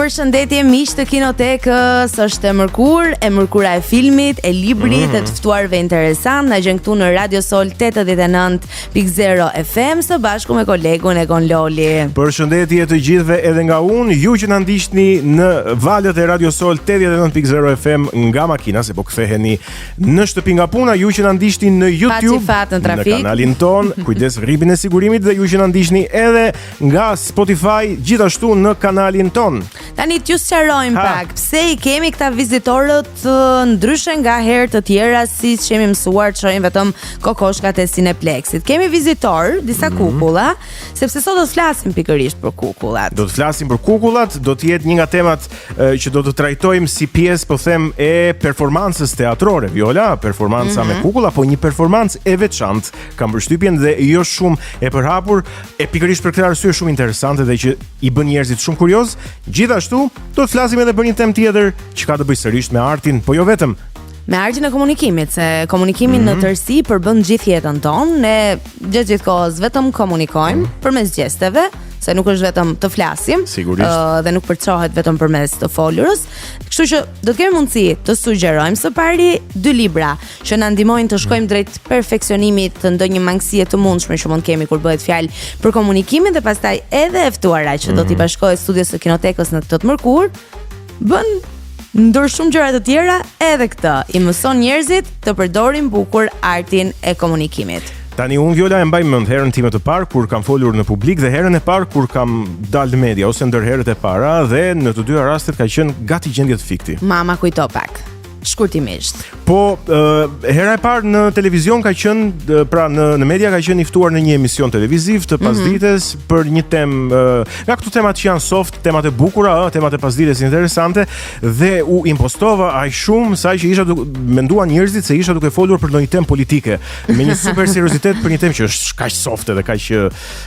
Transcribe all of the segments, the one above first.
Përshëndetje miq të Kinotekës. Është e mërkur, e mërkura e filmit, e librit, mm. e të ftuarve interesant. Na gjen këtu në Radio Sol 89.0 FM së bashku me kolegun Egon Loli. Përshëndetje të gjithëve edhe nga unë, ju që na ndiqni në valët e Radio Sol 89.0 FM nga makina se po ktheheni në shtëpi nga puna, ju që na ndiqni në YouTube, fat në trafik. në kanalin tonë, kujdes rripin e sigurimit dhe ju që na ndiqni edhe nga Spotify gjithashtu në kanalin tonë. Tani t'ju sqarojmë pak pse i kemi këta vizitorët ndryshe nga herë të tjera siç jemi mësuar të shohim vetëm kokoshkat e Cineplexit. Kemi vizitorë, disa mm -hmm. kukulla, sepse sot do të flasim pikërisht për kukullat. Do të flasim për kukullat, do të jetë një nga temat e, që do të trajtojmë si pjesë, po them, e performancës teatrore. Viola, performanca mm -hmm. me kukulla, po një performancë e veçantë, kam përshtypjen dhe jo shumë e përhapur, E pikërisht për këtë arsye shumë interesante dhe që i bën njerëzit shumë kurioz, gjithashtu do të flasim edhe për një temë tjetër që ka të bëjë sërish me artin, po jo vetëm. Me artin e komunikimit, se komunikimi mm -hmm. në mhm. tërësi përbën gjithë jetën tonë, ne gjatë gjithë kohës vetëm komunikojmë mm -hmm. përmes gjesteve, se nuk është vetëm të flasim, Sigurisht. Uh, dhe nuk përçohet vetëm përmes të folurës. Kështu që do të kemi mundësi të sugjerojmë së pari dy libra që na ndihmojnë të shkojmë drejt perfeksionimit të ndonjë mangësie të mundshme që mund të kemi kur bëhet fjalë për komunikimin dhe pastaj edhe e ftuara që do t'i mhm. bashkohet studios së Kinotekës në këtë të mërkurë bën ndër shumë gjëra të tjera edhe këtë, i mëson njerëzit të përdorin bukur artin e komunikimit. Tani unë Viola e mbaj mend herën time të parë kur kam folur në publik dhe herën e parë kur kam dalë në media ose ndër herët e para dhe në të dyja rastet ka qenë gati gjendje të fikti. Mama kujto pak. Shkurtimisht. Po, uh, hera e parë në televizion ka qenë, pra në në media ka qenë i ftuar në një emision televiziv të mhm. pasdites mm -hmm. për një temë, uh, nga këto temat që janë soft, temat e bukura, ë, temat e pasdites interesante dhe u impostova aq shumë sa që isha duke menduan njerëzit se isha duke folur për ndonjë temë politike me një super seriozitet për një temë që është kaq soft edhe kaq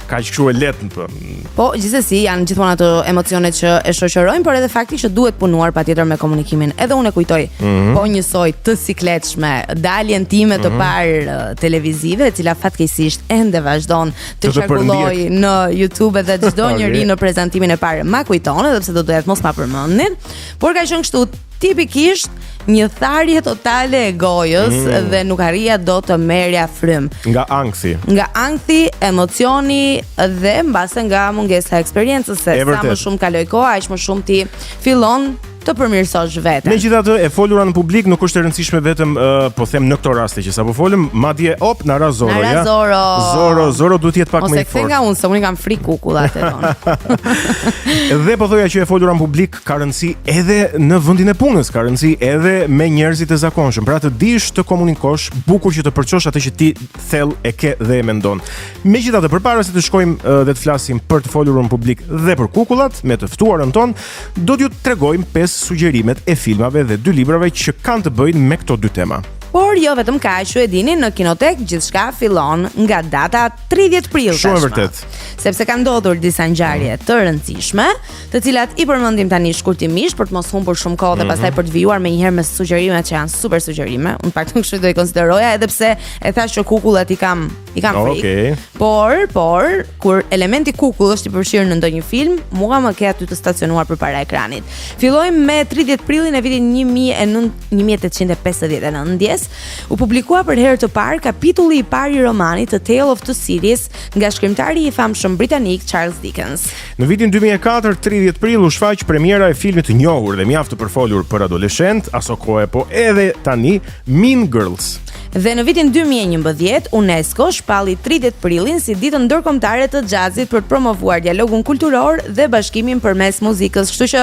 kaq kështu e lehtë. Po, po gjithsesi janë gjithmonë ato emocione që e shoqërojnë, por edhe fakti që duhet punuar patjetër me komunikimin. Edhe unë e kujtoj mm -hmm. po njësoj të sikletshme daljen time të mm -hmm. parë televizive, e cila fatkeqësisht ende vazhdon të qarkullojë në YouTube edhe çdo njeri në prezantimin e parë ma kujton, edhe pse do doja të mos ma përmendnin, por ka qenë kështu tipikisht një tharje totale e gojës mm. dhe nuk arrija dot të merrja frymë. Nga ankthi. Nga ankthi, emocioni dhe mbase nga mungesa e eksperiencës se sa më shumë kaloi koha, aq më shumë ti fillon të përmirësosh veten. Megjithatë, e folura në publik nuk është e rëndësishme vetëm uh, po them në këto raste që sapo folëm, madje op na ra Zoro, na ra ja. Zoro. Zoro, Zoro duhet të jetë pak më i fortë. Mos e nga unë, se unë kam frikë kukullat e tonë. Dhe po thoja që e folura në publik ka rëndësi edhe në vendin e punës, ka rëndësi edhe me njerëzit e zakonshëm. Pra të dish të komunikosh bukur që të përçosh atë që ti thellë e ke dhe e mendon. Megjithatë, përpara se të shkojmë dhe të flasim për të folur në publik dhe për kukullat me të ftuarën tonë, do t'ju tregojmë pesë sugjerimet e filmave dhe dy librave që kanë të bëjnë me këto dy tema. Por jo vetëm kaq, ju e dini në Kinotek gjithçka fillon nga data 30 prill tashmë. Shumë e vërtetë. Sepse kanë ndodhur disa ngjarje të rëndësishme, të cilat i përmendim tani shkurtimisht për të mos humbur shumë kohë dhe mm -hmm. pastaj për të vijuar menjëherë me sugjerimet që janë super sugjerime. Unë pak kështu do i konsideroja edhe pse e thashë që kukullat i kam i kam frikë. Okay. Por, por kur elementi kukull është i përfshirë në ndonjë film, mua më ke aty të stacionuar përpara ekranit. Fillojmë me 30 prillin e vitit 1859, ndjesë, u publikua për herë të parë kapitulli i parë i romanit The Tale of Two Cities nga shkrimtari i famshëm britanik Charles Dickens. Në vitin 2004, 30 prill u shfaq premiera e filmit të njohur dhe mjaft të përfolur për adoleshentë, aso kohe po edhe tani, Mean Girls. Dhe në vitin 2011, UNESCO shpalli 30 prillin si ditën ndërkombëtare të jazzit për të promovuar dialogun kulturor dhe bashkimin përmes muzikës. Kështu që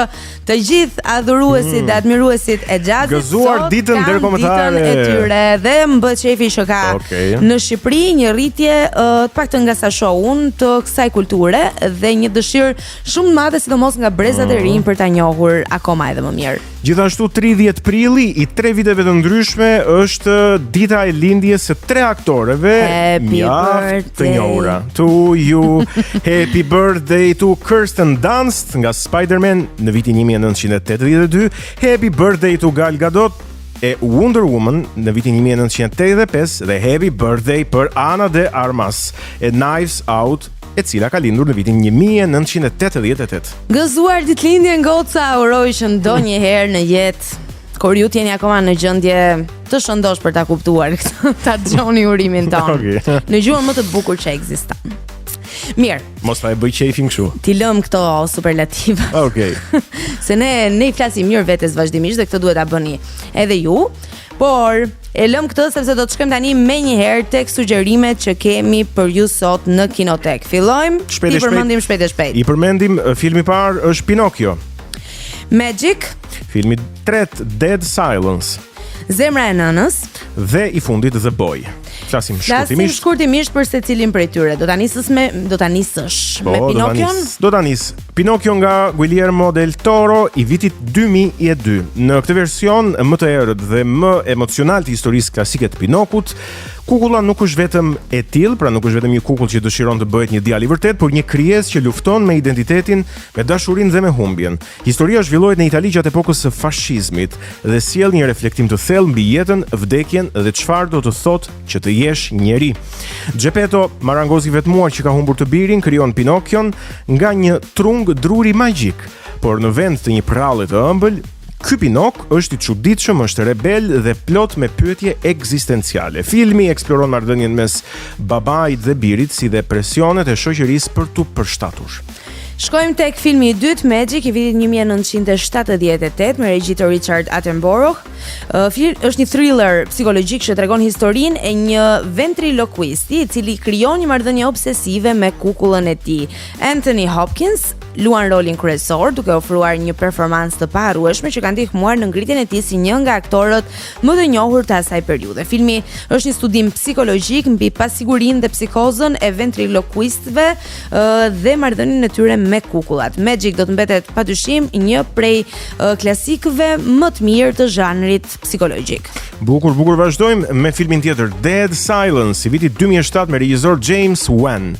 të gjithë adhuruesit mm. dhe admiruesit e jazzit gëzuar ditën ndërkombëtare ditën e tyre dhe më bëhet qejfi që ka okay. në Shqipëri një rritje uh, të paktën nga sa shoh unë të kësaj kulture dhe një dëshirë shumë të madhe sidomos nga brezat mm. e rinj për ta njohur akoma edhe më mirë. Gjithashtu 30 prilli i tre viteve të ndryshme është dita e lindjes së tre aktoreve mjaft të njohura. To you Happy birthday to Kirsten Dunst nga Spider-Man në vitin 1982, Happy birthday to Gal Gadot e Wonder Woman në vitin 1985 dhe Happy birthday për Ana de Armas e Knives Out. e cila ka lindur në vitin 1988. Gëzuar ditëlindjen goca, uroj që ndonjëherë në jetë kur ju të jeni akoma në gjendje të shëndosh për ta kuptuar këtë, ta dëgjoni urimin tonë. Okej. Në gjuhën më të bukur që ekziston. Mirë, Mos ta e bëj qejfin kështu. t'i lëm këto superlativa. Okej. Se ne ne i flasim mirë vetes vazhdimisht dhe këtë duhet ta bëni edhe ju. Por e lëm këtë sepse do të shkojmë tani menjëherë tek sugjerimet që kemi për ju sot në Kinotek. Fillojmë, Shpejt e i shpejt. përmendim shpejt e shpejt. I përmendim e, filmi i parë është Pinocchio. Magic, Filmi i tretë Dead Silence Zemra e nënës. dhe i fundit The Boy. Flasim Flasim shkurtimisht. shkurtimisht për secilin prej tyre. Do ta nisësh me do ta nisësh Po, me do ta Pinocchion? nis. Do ta nis. Pinocchio nga Guillermo del Toro i vitit 2002. Në këtë version më të errët dhe më emocional të historisë klasike të Pinokut, kukulla nuk është vetëm e tillë, pra nuk është vetëm një kukull që dëshiron të bëhet një djalë i vërtet, por një krijesë që lufton me identitetin, me dashurinë dhe me humbjen. Historia zhvillohet në Itali gjatë epokës së fashizmit dhe sjell një reflektim të thellë mbi jetën, vdekjen dhe çfarë do të thotë që të jesh njeri. Geppetto, marangozi i vetmuar që ka humbur të birin, krijon Pinocchion nga një trung druri magjik, por në vend të një përralle të ëmbël, Ky Pinok është i çuditshëm, është rebel dhe plot me pyetje ekzistenciale. Filmi eksploron marrëdhënien mes babait dhe birit si dhe presionet e shoqërisë për t'u përshtatur. Shkojmë tek filmi i dytë Magic i vitit 1978 me regji të Richard Attenborough. Ë, Film është një thriller psikologjik që tregon historinë e një ventriloquisti i cili krijon një marrëdhënie obsesive me kukullën e tij. Anthony Hopkins luan rolin kryesor duke ofruar një performancë të paharrueshme që ka ndihmuar në ngritjen e tij si një nga aktorët më të njohur të asaj periudhe. Filmi është një studim psikologjik mbi pasigurinë dhe psikozën e ventriloquistëve ë, dhe marrëdhënien e tyre me kukullat. Magic do të mbetet padyshim një prej ë, klasikëve më të mirë të zhanrit psikologjik. Bukur, bukur vazhdojmë me filmin tjetër Dead Silence i vitit 2007 me regjisor James Wan.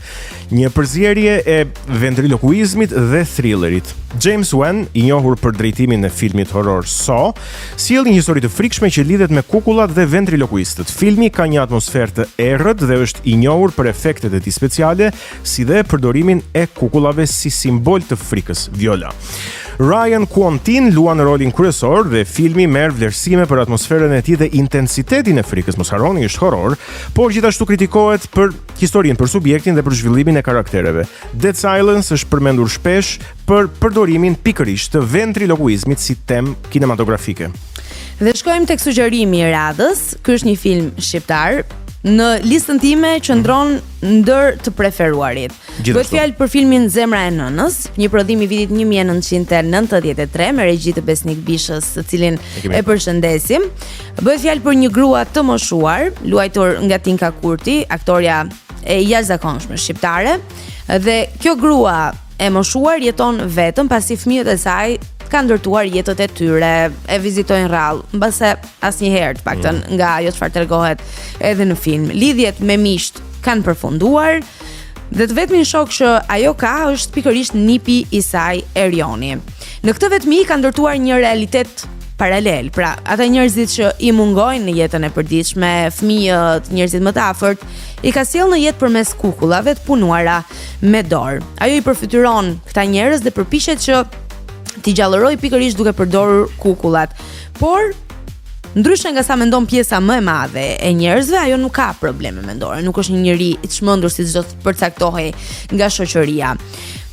Një përzierje e ventrilokuizmit dhe thrillerit. James Wan, i njohur për drejtimin e filmit horror Saw, sjell një histori të frikshme që lidhet me kukullat dhe ventrilokuistët. Filmi ka një atmosferë të errët dhe është i njohur për efektet e tij speciale, si dhe përdorimin e kukullave si simbol të frikës, Viola. Ryan Quantin luan rolin kryesor dhe filmi merr vlerësime për atmosferën e tij dhe intensitetin e frikës. Mos harroni, është horror, por gjithashtu kritikohet për historinë, për subjektin dhe për zhvillimin e karaktereve. Dead Silence është përmendur shpesh për përdorimin pikërisht të ventrilokuizmit si temë kinematografike. Dhe shkojmë tek sugjerimi i radhës. Ky është një film shqiptar. Në listën time qëndron ndër të preferuarit. Gjithashtu. Bëhet fjalë për filmin Zemra e Nënës, një prodhim i vitit 1993 me regji të Besnik Bishës, të cilin E kemi. e përshëndesim. Bëhet fjalë për një grua të moshuar, luajtur nga Tinka Kurti, aktorja e jashtëzakonshme shqiptare, dhe kjo grua e moshuar jeton vetëm pasi fëmijët e saj kanë ndërtuar jetët e tyre, e vizitojnë rrallë, mbase asnjëherë të paktën nga ajo çfarë tregohet edhe në film. Lidhjet me miqt kanë përfunduar dhe të vetmin shok që ajo ka është pikërisht nipi i saj Erioni. Në këtë vetmi ka ndërtuar një realitet paralel, pra ata njerëzit që i mungojnë në jetën e përditshme, fëmijët, njerëzit më të afërt, i ka sjellë në jetë përmes kukullave të punuara me dorë. Ajo i përfytyron këta njerëz dhe përpiqet që t'i gjallëroj pikërisht duke përdorur kukullat. Por Ndryshe nga sa mendon pjesa më e madhe e njerëzve, ajo nuk ka probleme mendore, nuk është një njeri i çmendur siç do të përcaktohej nga shoqëria.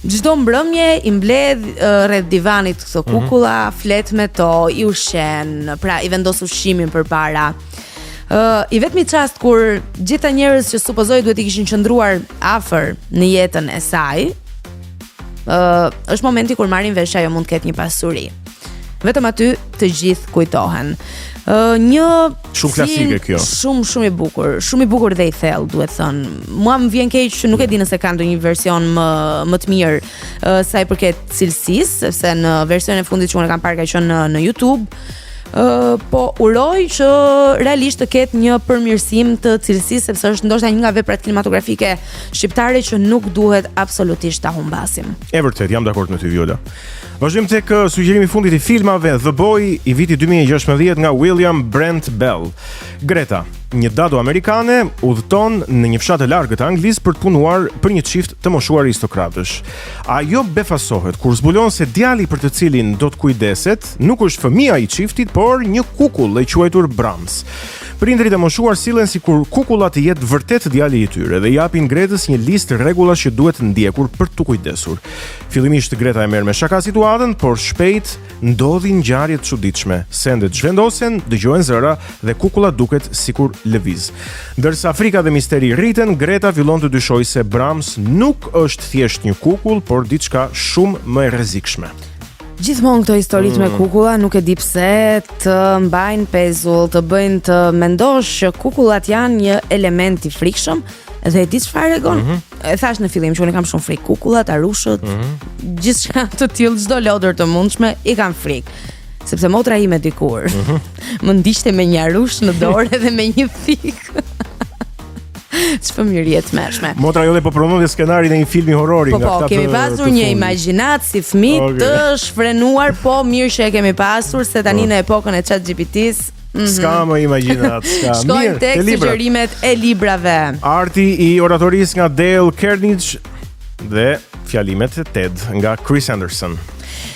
Çdo mbrëmje i mbledh ë, rreth divanit këto kukulla, flet me to, i ushqen, pra i vendos ushqimin përpara. Ë, i vetmi çast kur gjitha njerëz që supozoj duhet i kishin qëndruar afër në jetën e saj, ë është momenti kur marrin vesh që ajo mund të ketë një pasuri. Vetëm aty të gjithë kujtohen. Ë një Shumë klasike film kjo. Shumë shumë i bukur, shumë i bukur dhe i thellë, duhet thënë. Mua më vjen keq që nuk e di nëse ka ndonjë version më më të mirë ë, sa i përket cilësisë, sepse në versionin e fundit që unë e kam parë ka qenë në, në YouTube. Ë, po uroj që realisht të ketë një përmirësim të cilësisë sepse është ndoshta një nga veprat kinematografike shqiptare që nuk duhet absolutisht ta humbasim. E vërtet, jam dakord me ty Viola. Vazhdojmë tek eh, sugjerimi i fundit i filmave The Boy i vitit 2016 nga William Brent Bell. Greta. një dado amerikane, udhëton në një fshat të largët të Anglisë për të punuar për një çift të moshuar aristokratësh. Ajo befasohet kur zbulon se djali për të cilin do të kujdeset nuk është fëmija i çiftit, por një kukull e quajtur Brahms. Prindërit e moshuar sillen sikur kukulla të jetë vërtet djali i tyre dhe i japin Gretës një listë rregullash që duhet ndjekur për t'u kujdesur. Fillimisht Greta e merr me shaka situatën, por shpejt Ndodhin ngjarje të çuditshme, sendet zhvendosen, dëgjohen zëra dhe kukulla duket sikur lëviz. Ndërsa frika dhe misteri rriten, Greta fillon të dyshojë se Brahms nuk është thjesht një kukull, por diçka shumë më e rrezikshme. Gjithmonë këto historitë mm. me kukulla nuk e di pse të mbajnë pezull, të bëjnë të mendosh që kukullat janë një element i frikshëm, Dhe e di çfarë Egon? Mm -hmm. E thashë në fillim që unë kam shumë frikë kukullat, arushët, mm -hmm. gjithçka të tillë, çdo lodër të mundshme i kam frikë. Sepse motra ime dikur mm -hmm. më ndiqte me një arush në dorë dhe me një thikë. Ç'fëmijëri e tmerrshme. Motra jote po prodhonte skenarin e një filmi horrori po, nga po, këta. Po, kemi pasur një imagjinatë si fëmijë okay. të shfrenuar, po mirë që e kemi pasur se tani po. në epokën e ChatGPT-s Mm -hmm. S'ka më imagjinatë, s'ka. Shkojmë tek sugjerimet e librave. Arti i oratorisë nga Dale Carnegie dhe fjalimet e TED nga Chris Anderson.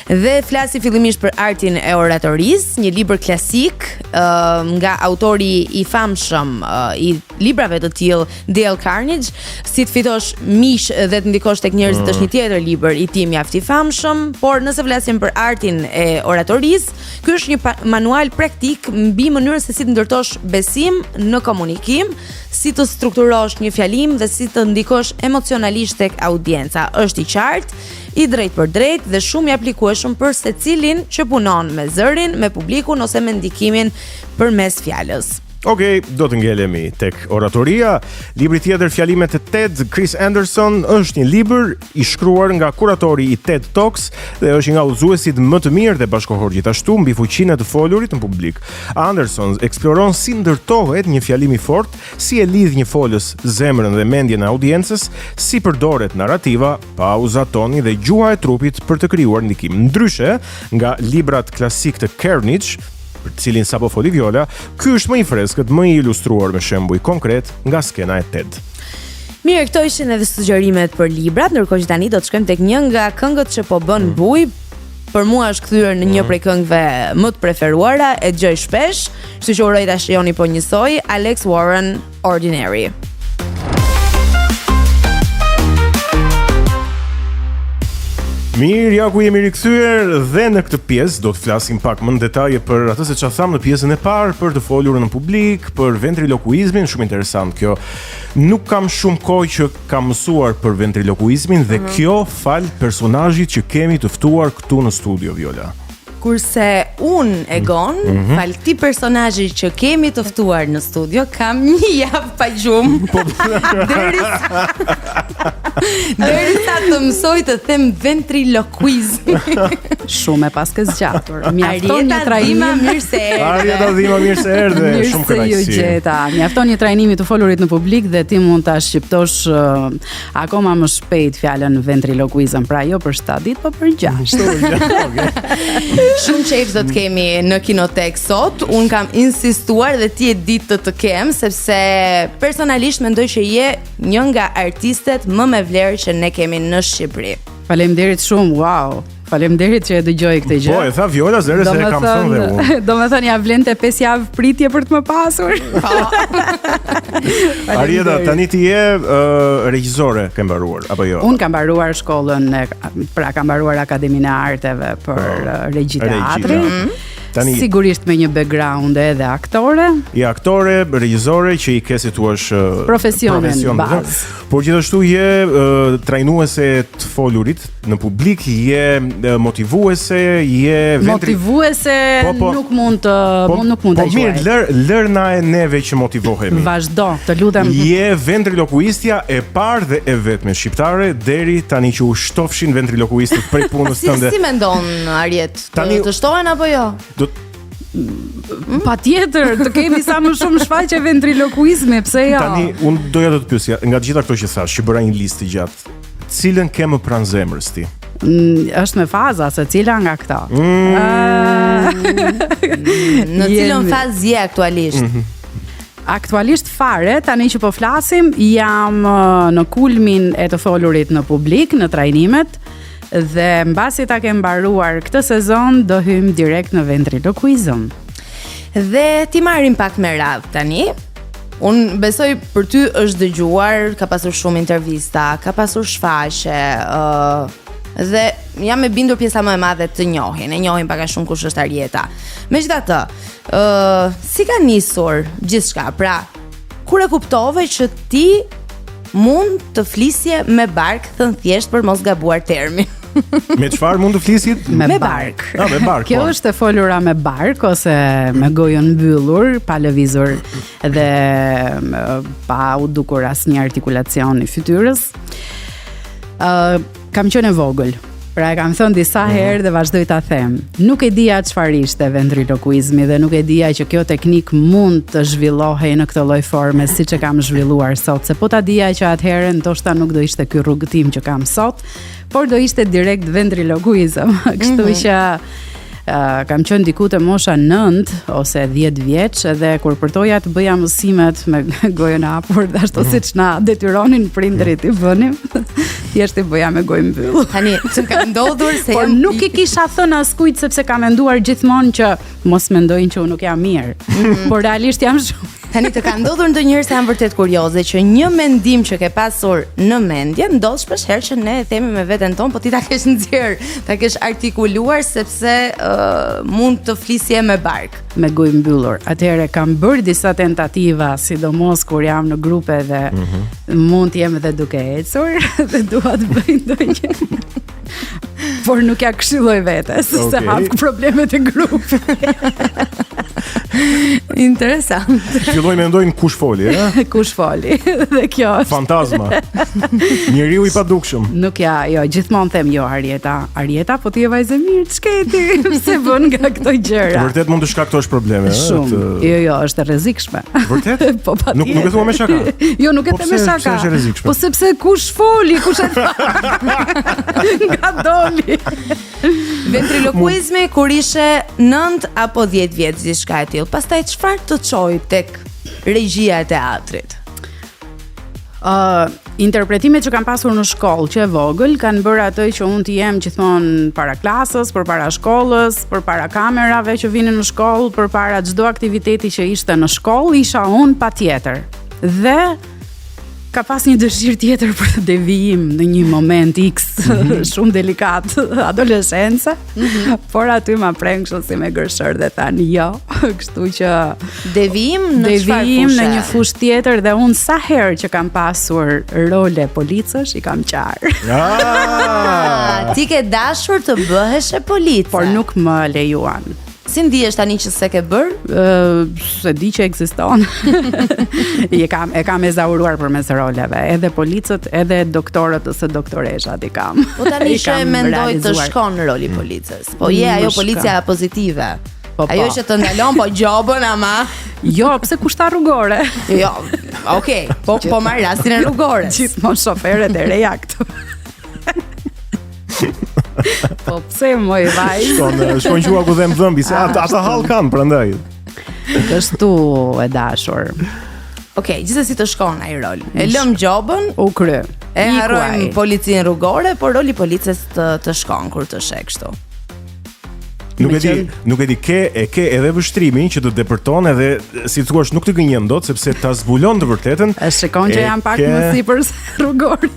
Dhe flasim fillimisht për artin e oratorisë, një libër klasik uh, nga autori i famshëm uh, i librave të tillë Dale Carnegie, si të fitosh miq dhe të ndikosh tek njerëzit mm. është një tjetër libër i tij mjaft i famshëm, por nëse flasim për artin e oratorisë, Ky është një manual praktik mbi mënyrën se si të ndërtosh besim në komunikim, si të strukturosh një fjalim dhe si të ndikosh emocionalisht tek audienca. Është i qartë, i drejtpërdrejtë dhe shumë i aplikueshëm për secilin që punon me zërin, me publikun ose me ndikimin përmes fjalës. Okej, okay, do të ngelemi tek oratoria. Libri tjetër Fjalimet e TED, Chris Anderson, është një libër i shkruar nga kuratori i TED Talks dhe është një nga udhëzuesit më të mirë dhe bashkëkohor gjithashtu mbi fuqinë e të folurit në publik. Anderson eksploron si ndërtohet një fjalim i fortë, si e lidh një folës zemrën dhe mendjen e audiencës, si përdoret narrativa, pauza, toni dhe gjuha e trupit për të krijuar ndikim. Ndryshe nga librat klasikë të Carnegie, për të cilin sapo foli Viola, ky është më i freskët, më i ilustruar me shembuj konkretë nga skena e TED. Mirë, këto ishin edhe sugjerimet për librat, ndërkohë që tani do të shkojmë tek një nga këngët që po bën mm. bujë. Për mua është kthyer në një mm. prej këngëve më të preferuara, e dëgjoj shpesh, kështu që uroj ta shijoni po njësoj, Alex Warren Ordinary. Mirë, ja ku jemi rikthyer dhe në këtë pjesë do të flasim pak më në detaje për atë se çfarë thamë në pjesën e parë për të folur në publik, për ventrilokuizmin, shumë interesant kjo. Nuk kam shumë kohë që kam mësuar për ventrilokuizmin dhe mm -hmm. kjo falë personazhit që kemi të ftuar këtu në studio Viola. Kurse unë Egon, mm -hmm. falë këtij personazhi që kemi të ftuar në studio, kam një javë pa gjumë. Po. Derisa Derisa të mësoj të them ventrilokuizm. Shumë e paske zgjatur. Mjafton një trajnim. Mirë se erdhe. Arjeta Dhima mirë se erdhe. Shumë kënaqësi. Mirë se ju gjeta. Mjafton një trajnim i të folurit në publik dhe ti mund ta shqiptosh uh, Akoma më shpejt fjalën ventrilokuizëm, pra jo për 7 ditë, po për 6. Shumë qejf do të kemi në Kinotek sot. Unë kam insistuar dhe ti e di të të kem sepse personalisht mendoj që je një nga artistet më me vlerë që ne kemi në Shqipëri. Faleminderit shumë. Wow. Faleminderit që e dëgjoj këtë gjë. Po, e tha Viola zëre se e kam thënë dhe unë. Domethënë ia vlente 5 javë pritje për të më pasur. Po. Arjeta, tani ti je uh, regjizore, ke mbaruar apo jo? Unë kam mbaruar shkollën, e, pra kam mbaruar Akademinë e Arteve për po, uh, regji teatri. Mm -hmm. Tani sigurisht me një background edhe aktore. Je aktore, regjizore që i ke si thua profesionin profesion, bazë. Por gjithashtu je uh, trajnuese e të folurit në publik, je motivuese, je ventri... motivuese po, po, nuk mund të po, nuk mund ta po, quaj. Po mirë, lër lër na e neve që motivohemi. Vazhdo, të lutem. Je ventrilokuistja e parë dhe e vetme shqiptare deri tani që u shtofshin ventrilokuistët prej punës tënde. Si, si mendon Arjet? Tani të shtohen apo jo? Do Mm? Patjetër, të kemi sa më shumë shfaqje ventrilokuizmi, pse jo? Tani unë doja të të pyesja, nga të gjitha këto që thashë, që bëra një listë të gjatë, cilën ke më pranë zemrës ti? Mm, është me faza, secila nga këto. Mm. Ah. Në cilën fazë je aktualisht? Mm -hmm. Aktualisht fare, tani që po flasim, jam në kulmin e të folurit në publik, në trajnimet, dhe mbasi ta kem mbaruar këtë sezon, do hyjmë direkt në ventrilokuizëm. Dhe t'i marrim pak me radhë tani. Unë besoj për ty është dëgjuar, ka pasur shumë intervista, ka pasur shfaqje, ë uh, dhe jam e bindur pjesa më e madhe të njohin, e njohin pak a shumë kush është Arjeta. Megjithatë, ë uh, si ka nisur gjithçka? Pra, kur e kuptove që ti mund të flisje me bark, thënë thjesht për mos gabuar termin. Me çfarë mund të flisit? Me, me bark. Ah, me bark. Kjo po. është e folura me bark ose me gojën mbyllur, pa lëvizur dhe pa u dukur asnjë artikulacion i fytyrës. Ë uh, kam qenë e vogël. Pra e kam thënë disa mm -hmm. herë dhe vazhdoj ta them. Nuk e dija çfarë ishte ventrilokuizmi dhe nuk e dija që kjo teknikë mund të zhvillohej në këtë lloj forme siç e kam zhvilluar sot, se po ta dija që atëherë ndoshta nuk do ishte ky rrugëtim që kam sot, por do ishte direkt ventrilokuizëm. Kështu mm -hmm. që Uh, kam qenë diku te mosha 9 ose 10 vjeç edhe kur përtoja të bëja mësimet me gojën e hapur dhe ashtu mm. siç na detyronin prindërit i bënim, thjesht i bëja me gojë mbyllur. Tani, ç'më ka ndodhur se Por jam... nuk i kisha thënë askujt sepse kam menduar gjithmonë që mos mendojnë që unë nuk jam mirë. Mm -hmm. Por realisht jam shumë Tani të ka ndodhur ndonjëherë se jam vërtet kurioze që një mendim që ke pasur në mendje ndodh shpesh herë që ne e themi me veten tonë, po ti ta kesh nxjerr, ta kesh artikuluar sepse uh, mund të flisje me bark. Me gojë mbyllur. Atëherë kam bërë disa tentativa, sidomos kur jam në grupe dhe mm -hmm. mund të jem edhe duke ecur dhe dua të bëj ndonjë. Por nuk ja këshilloj vetes okay. se hap problemet e grupit. Interesant. Fillojnë mendojnë kush foli, ë? Kush foli? Dhe kjo është. Fantazma. Njeriu i padukshëm. Nuk ja, jo, gjithmonë them jo Arjeta. Arjeta, po ti je vajzë e mirë, ç'ke ti? Pse bën nga këto gjëra? Vërtet mund të shkaktosh probleme, ë? Shumë. Të... Jo, jo, është e rrezikshme. Vërtet? po patjetër. Nuk nuk e thua me shaka. Jo, nuk e po them me shaka. Pse është e rrezikshme? Po sepse kush foli, kush e tha? Nga doli. Ventrilokuizmi kur ishe 9 apo 10 vjeç diçka e tillë. Pastaj çfarë të çoi tek regjia e teatrit? Uh, interpretimet që kam pasur në shkollë që e vogël kanë bërë atë që unë të jem gjithmonë para klasës, përpara shkollës, përpara kamerave që vinin në shkollë, përpara çdo aktiviteti që ishte në shkollë, isha unë patjetër. Dhe ka pas një dëshirë tjetër për devijim në një moment X mm -hmm. shumë delikat adoleshence, mm -hmm. por aty ma prenë kështu si me gërshërë dhe thanë jo, kështu që devijim në çfarë Devijim në një fushë tjetër dhe unë sa herë që kam pasur role policësh i kam qarë. Ah, ti ke dashur të bëheshe police. Por nuk më lejuan. Si ndihesh tani që s'e ke bërë? Ë, s'e di që ekziston. e kam e kam ezauruar përmes roleve, edhe policët, edhe doktorët ose doktoreshat i kam. Po tani që e mendoj të shkon roli i policës. Po je ajo policia pozitive. Po, po. Ajo që të ndalon po gjobën ama. Jo, pse kush tha rrugore? Jo, okay, po po marr rastin e rrugores. Gjithmonë shoferët e reja këtu. Po pse moj vajzë? Shkon, shkon gjuha ku dhemb dhëmbi, se ata ata hall kanë prandaj. Kështu e dashur. Okej, okay, gjithsesi të shkon ai rol. E lëm gjobën, u kry. E harrojmë policinë rrugore, por roli i polices të të shkon kur të sheh kështu. Nuk e di, nuk e di ke e ke edhe vështrimin që të depërton edhe si thua nuk të gënjen dot sepse ta zbulon të vërtetën. E shikon që jam pak ke... më sipër se rrugori.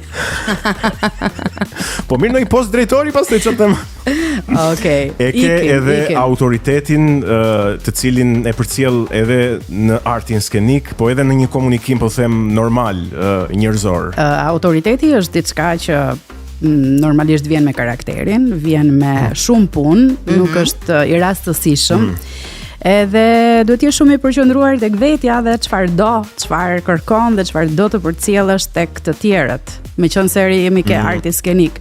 po mirë në një post drejtori pastaj çfarë them. Okej. E ke ikim, edhe ikim. autoritetin të cilin e përcjell edhe në artin skenik, po edhe në një komunikim po them normal njerëzor. Uh, autoriteti është diçka që mm, normalisht vjen me karakterin, vjen me mm. shumë punë, mm -hmm. nuk është i rastësishëm. Mm. Edhe duhet të jesh shumë i përqendruar tek vetja dhe çfarë do, çfarë kërkon dhe çfarë do të përcjellësh tek të tjerët, meqenëse jemi ke mm. arti skenik.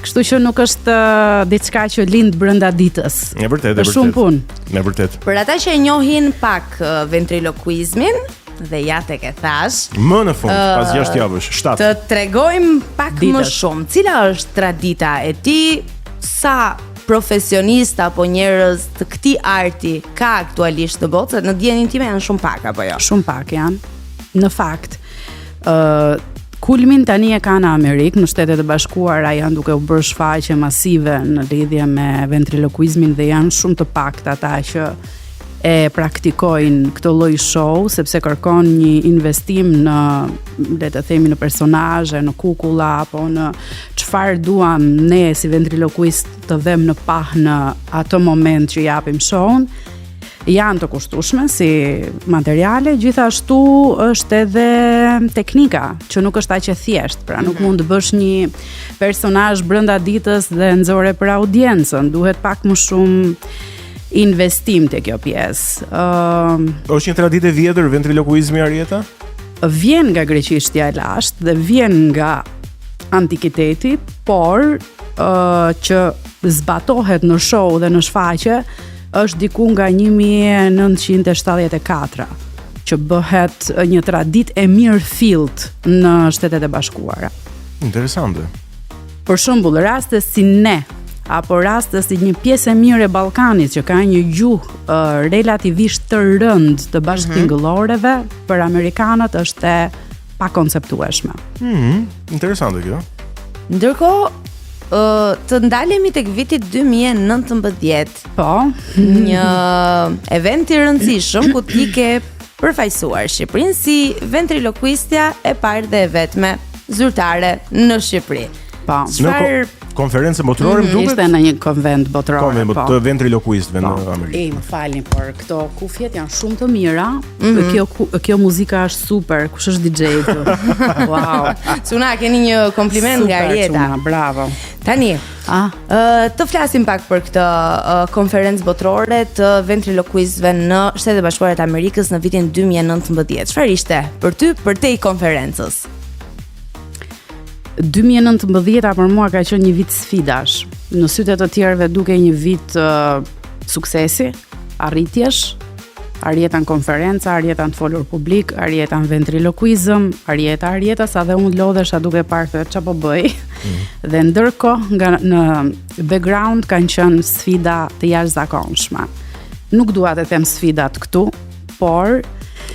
Kështu që nuk është uh, diçka që lind brenda ditës. E vërtetë, e vërtetë. Shumë punë. E vërtetë. Për ata që e njohin pak uh, ventrilokuizmin, dhe ja tek e thashë. Më në fund, uh, pas 6 javësh, 7. Të tregojmë pak Ditës. më shumë, cila është tradita e tij, sa profesionistë apo njerëz të këtij arti ka aktualisht në botë, se në dijeninë time janë shumë pak apo jo. Shumë pak janë. Në fakt, ë uh, kulmin tani e ka në Amerikë, në Shtetet e Bashkuara janë duke u bërë shfaqje masive në lidhje me ventrilokuizmin dhe janë shumë të paktë ata që e praktikojnë këtë lloj show sepse kërkon një investim në le të themi në personazhe, në kukulla apo në çfarë duam ne si ventrilokuist të vëmë në pah në atë moment që japim show-n janë të kushtueshme si materiale, gjithashtu është edhe teknika, që nuk është aq e thjeshtë, pra nuk mhm. mund të bësh një personazh brenda ditës dhe nxore për audiencën, duhet pak më shumë investim te kjo pjesë. Ëm uh, Është një traditë e vjetër ventrilokuizmi Arjeta? Vjen nga greqishtja e lashtë dhe vjen nga antikiteti, por uh, që zbatohet në show dhe në shfaqje është diku nga 1974 që bëhet një traditë e mirëfilltë në Shtetet e Bashkuara. Interesante. Për shembull, raste si ne apo raste si një pjesë e mirë e Ballkanit që ka një gjuhë uh, relativisht të rëndë të bashkëtingëlloreve, mm -hmm. për amerikanët është e pakonceptueshme. Mhm, mm interesante kjo. Ndërkohë, uh, të ndalemi tek viti 2019. Po, një event i rëndësishëm ku ti ke përfaqësuar Shqipërinë si ventrilokuistja e parë dhe e vetme zyrtare në Shqipëri. Po. Çfarë konferencë botërore më mm, duket? Ishte në një konvent botërore. Konvent po. të ventrilokuistëve në po. Amerikë. Ej, më falni, por këto kufjet janë shumë të mira. Mm -hmm. Kjo kjo muzika është super. Kush është DJ këtu? wow. Çuna keni një kompliment super, nga Arjeta. Çuna, bravo. Tani, ah. Uh, të flasim pak për këtë uh, konferencë botërore të ventrilokuistëve në Shtetet e Bashkuara të Amerikës në vitin 2019. Çfarë ishte për ty përtej konferencës? 2019-a për mua ka qenë një vit sfidash. Në sytë e të tjerëve dukej një vit uh, suksesi, arritjesh, Arjeta në konferenca, Arjeta në të folur publik, Arjeta në ventrilokuizëm, Arjeta, Arjeta, sa dhe unë lodhesha duke parë se ça po bëj. Mm. Dhe ndërkohë nga në background kanë qenë sfida të jashtëzakonshme. Nuk dua të them sfidat këtu, por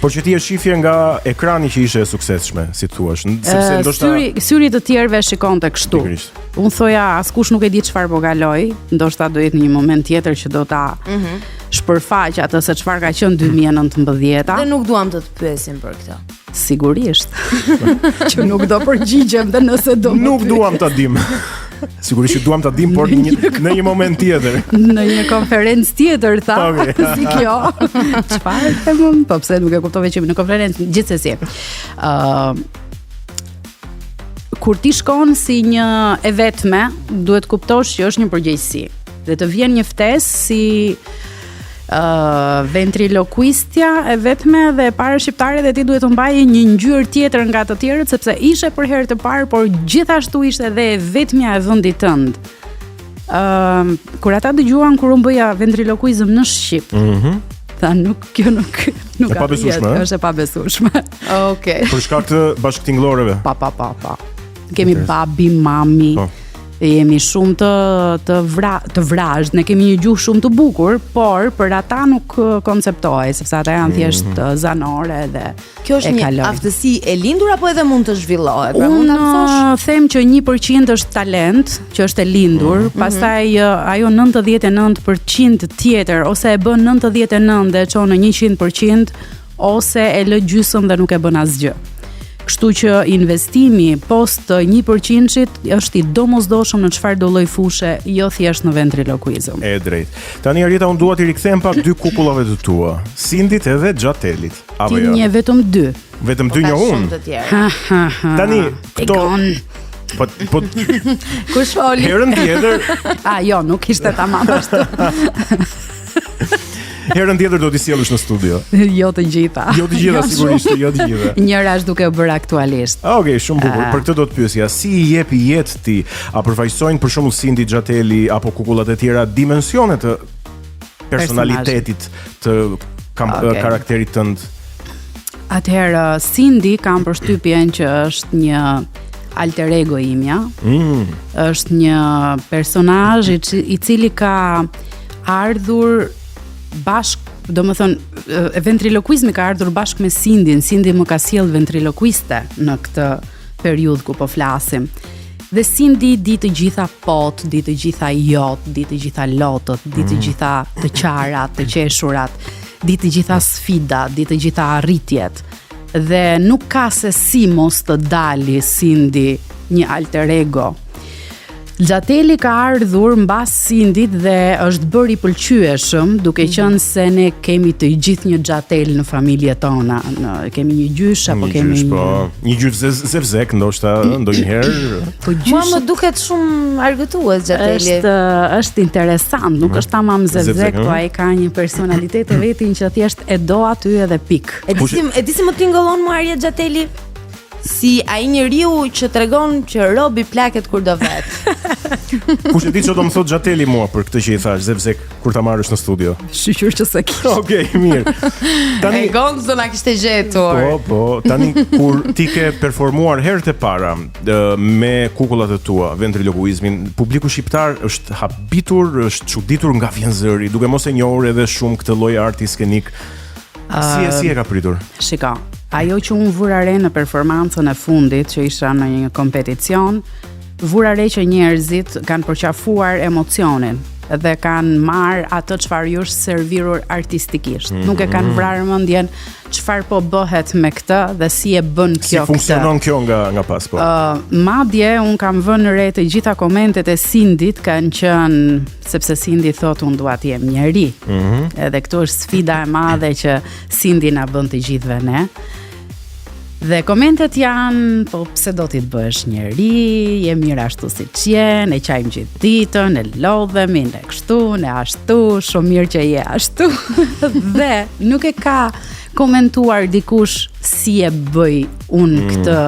Por që ti e shifje nga ekrani që ishe e suksesshme, si thua, sepse ndoshta syri syri të tjerëve shikonte kështu. Unë thoja askush nuk e di çfarë po kaloj, ndoshta do jetë një moment tjetër që do ta mm -hmm. shpërfaq atë se çfarë ka qenë 2019-a. Dhe nuk duam të të pyesim për këtë. Sigurisht. që nuk do përgjigjem dhe nëse do Nuk duam ta dim. Sigurisht që duam ta dim, por në një, në një moment tjetër. Në një konferencë tjetër, tha. Okay. si kjo. Çfarë them unë? Po pse nuk e kuptove që jemi në konferencë gjithsesi. Ë uh, kur ti shkon si një e vetme, duhet kuptosh që është një përgjegjësi. Dhe të vjen një ftesë si uh, ventrilokuistja e vetme dhe e para shqiptare dhe ti duhet të mbaje një ngjyrë tjetër nga të tjerët sepse ishe për herë të parë, por gjithashtu ishte edhe e vetmja e vendit tënd. Ëm uh, kur ata dëgjuan kur unë bëja ventrilokuizëm në shqip. Mhm. Mm tha nuk kjo nuk nuk e pabesueshme, është e pabesueshme. Okej. Okay. Për shkak të bashkëtingëlloreve. Pa pa pa pa. Kemi babi, mami. Po. Jemi shumë të të vra, të vrazhd, ne kemi një gjuhë shumë të bukur, por për ata nuk konceptohej, sepse ata janë thjesht mm -hmm. zanore dhe Kjo është një aftësi e lindur apo edhe mund të zhvillohet? Pra mund ta mësosh? Them që 1% është talent, që është e lindur, mm -hmm. pastaj ajo 99% tjetër ose e bën 99 dhe e çon në 100% ose e lë gjysëm dhe nuk e bën asgjë. Kështu që investimi post 1%-shit është i domosdoshëm në çfarëdo lloj fushe, jo thjesht në ventrilokuizëm. E drejtë. Tani Arjeta unë dua t'i rikthehem pak dy kukullave të tua, Sindit edhe Xhatelit. Apo jo? Ti njeh vetëm dy. Vetëm dy po njoh unë. Tani këto Po po kush foli? Herën tjetër. A jo, nuk ishte tamam ashtu. Herën tjetër do t'i sjellësh në studio. Jo të gjitha. Jo të gjitha sigurisht, jo të gjitha. Njëra është duke u bërë aktualisht. Okej, okay, shumë bukur. Për këtë do të pyesja, si i jep jetë ti? A përfaqësojnë për shembull Sindi Xhateli apo kukullat e tjera dimensione të personalitetit të kam, okay. karakterit tënd? Atëherë Sindi kam përshtypjen që është një alter ego imja. Mm. Është një personazh i, i cili ka ardhur bashkë, domethënë, ventrilokuizmi ka ardhur bashkë me Sindin, Sindi më ka sjellë ventrilokuiste në këtë periudhë ku po flasim. Dhe Sindi di të gjitha pot, di të gjitha jot, di të gjitha lotët, di të mm. gjitha të qarat, të qeshurat, di të gjitha sfidat, di të gjitha arritjet. Dhe nuk ka se si mos të dali Sindi një alter ego Xhateli ka ardhur mbas Sindit dhe është bërë i pëlqyeshëm, duke mhm. qenë se ne kemi të gjithë një Xhatel në familjet tona, në kemi një gjysh apo një kemi gjysh, po, një gjysh zevzek ndoshta ndonjëherë. Po gjysh. Mua më duket shumë argëtues Xhateli. Është është interesant, nuk mhm. është tamam zevzek, po ai ka një personalitet të vetin që thjesht e do aty edhe pikë. E di si e di si më tingëllon mua Arjet Xhateli? Si ai njeriu që tregon që robi plaket kur do vet. Kush e di ç'do më thotë Xhateli mua për këtë që i thash, zevzek kur ta marrësh në studio. Shyqyr që s'e kish. Okej, okay, mirë. Tani Egon s'do na kishte gjetur. Po, po, tani kur ti ke performuar herët e para me kukullat e tua, ventrilokuizmin, publiku shqiptar është habitur, është çuditur nga vjen zëri, duke mos e njohur edhe shumë këtë lloj arti skenik. Si e si e ka pritur? Shiko, ajo që unë vura re në performancën e fundit që isha në një kompeticion, vura re që njerëzit kanë përqafuar emocionin dhe kanë marrë atë çfarë ju është servirur artistikisht. Mm -hmm. Nuk e kanë mhm. vrarë mendjen çfarë po bëhet me këtë dhe si e bën kjo këtë. Si funksionon kjo nga nga pas po. Ë uh, madje unë kam vënë re të gjitha komentet e Sindit kanë qenë sepse Sindi thotë unë dua të jem njeri. Mm -hmm. Edhe këtu është sfida e madhe që Sindi na bën të gjithëve ne. Dhe komentet janë, po pse do ti të bëhesh njeri, je mirë ashtu siç je, ne qajmë gjithë ditën, ne lodhemi, ne kështu, ne ashtu, shumë mirë që je ashtu. dhe nuk e ka komentuar dikush si e bëj unë mm. këtë.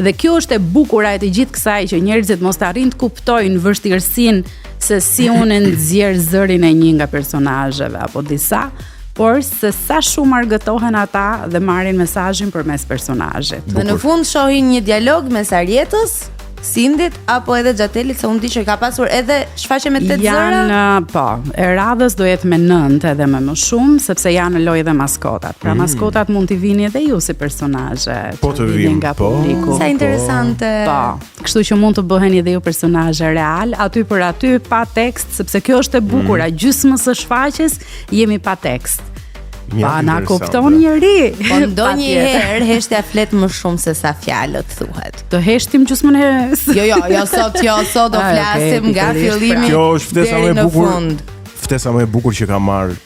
Dhe kjo është e bukura e të gjithë kësaj që njerëzit mos të arrijnë të kuptojnë vështirësinë se si unë e nxjerr zërin e një nga personazheve apo disa, por se sa shumë argëtohen ata dhe marrin mesazhin përmes personazhit. Dhe në fund shohin një dialog mes Arjetës, Sindit apo edhe Xhatelit se unë di që ka pasur edhe shfaqje me tetë zëra. Janë po, e radhës do jetë me 9 edhe me më shumë sepse janë në lojë edhe maskotat. Pra mm. maskotat mund t'i vini edhe ju si personazhe, po të vijnë nga po, publiku. Sa interesante. Po. Kështu që mund të bëheni edhe ju personazhe real, aty për aty pa tekst, sepse kjo është e bukura, mm. gjysmës së shfaqjes jemi pa tekst. Pa na kupton njeri. Po ndonjëherë heshtja flet më shumë se sa fjalët thuhet. Të heshtim gjysmën e Jo, jo, jo sot, jo sot do ah, flasim okay, nga fillimi. Kjo është ftesa më e bukur. Ftesa më e bukur që kam marrë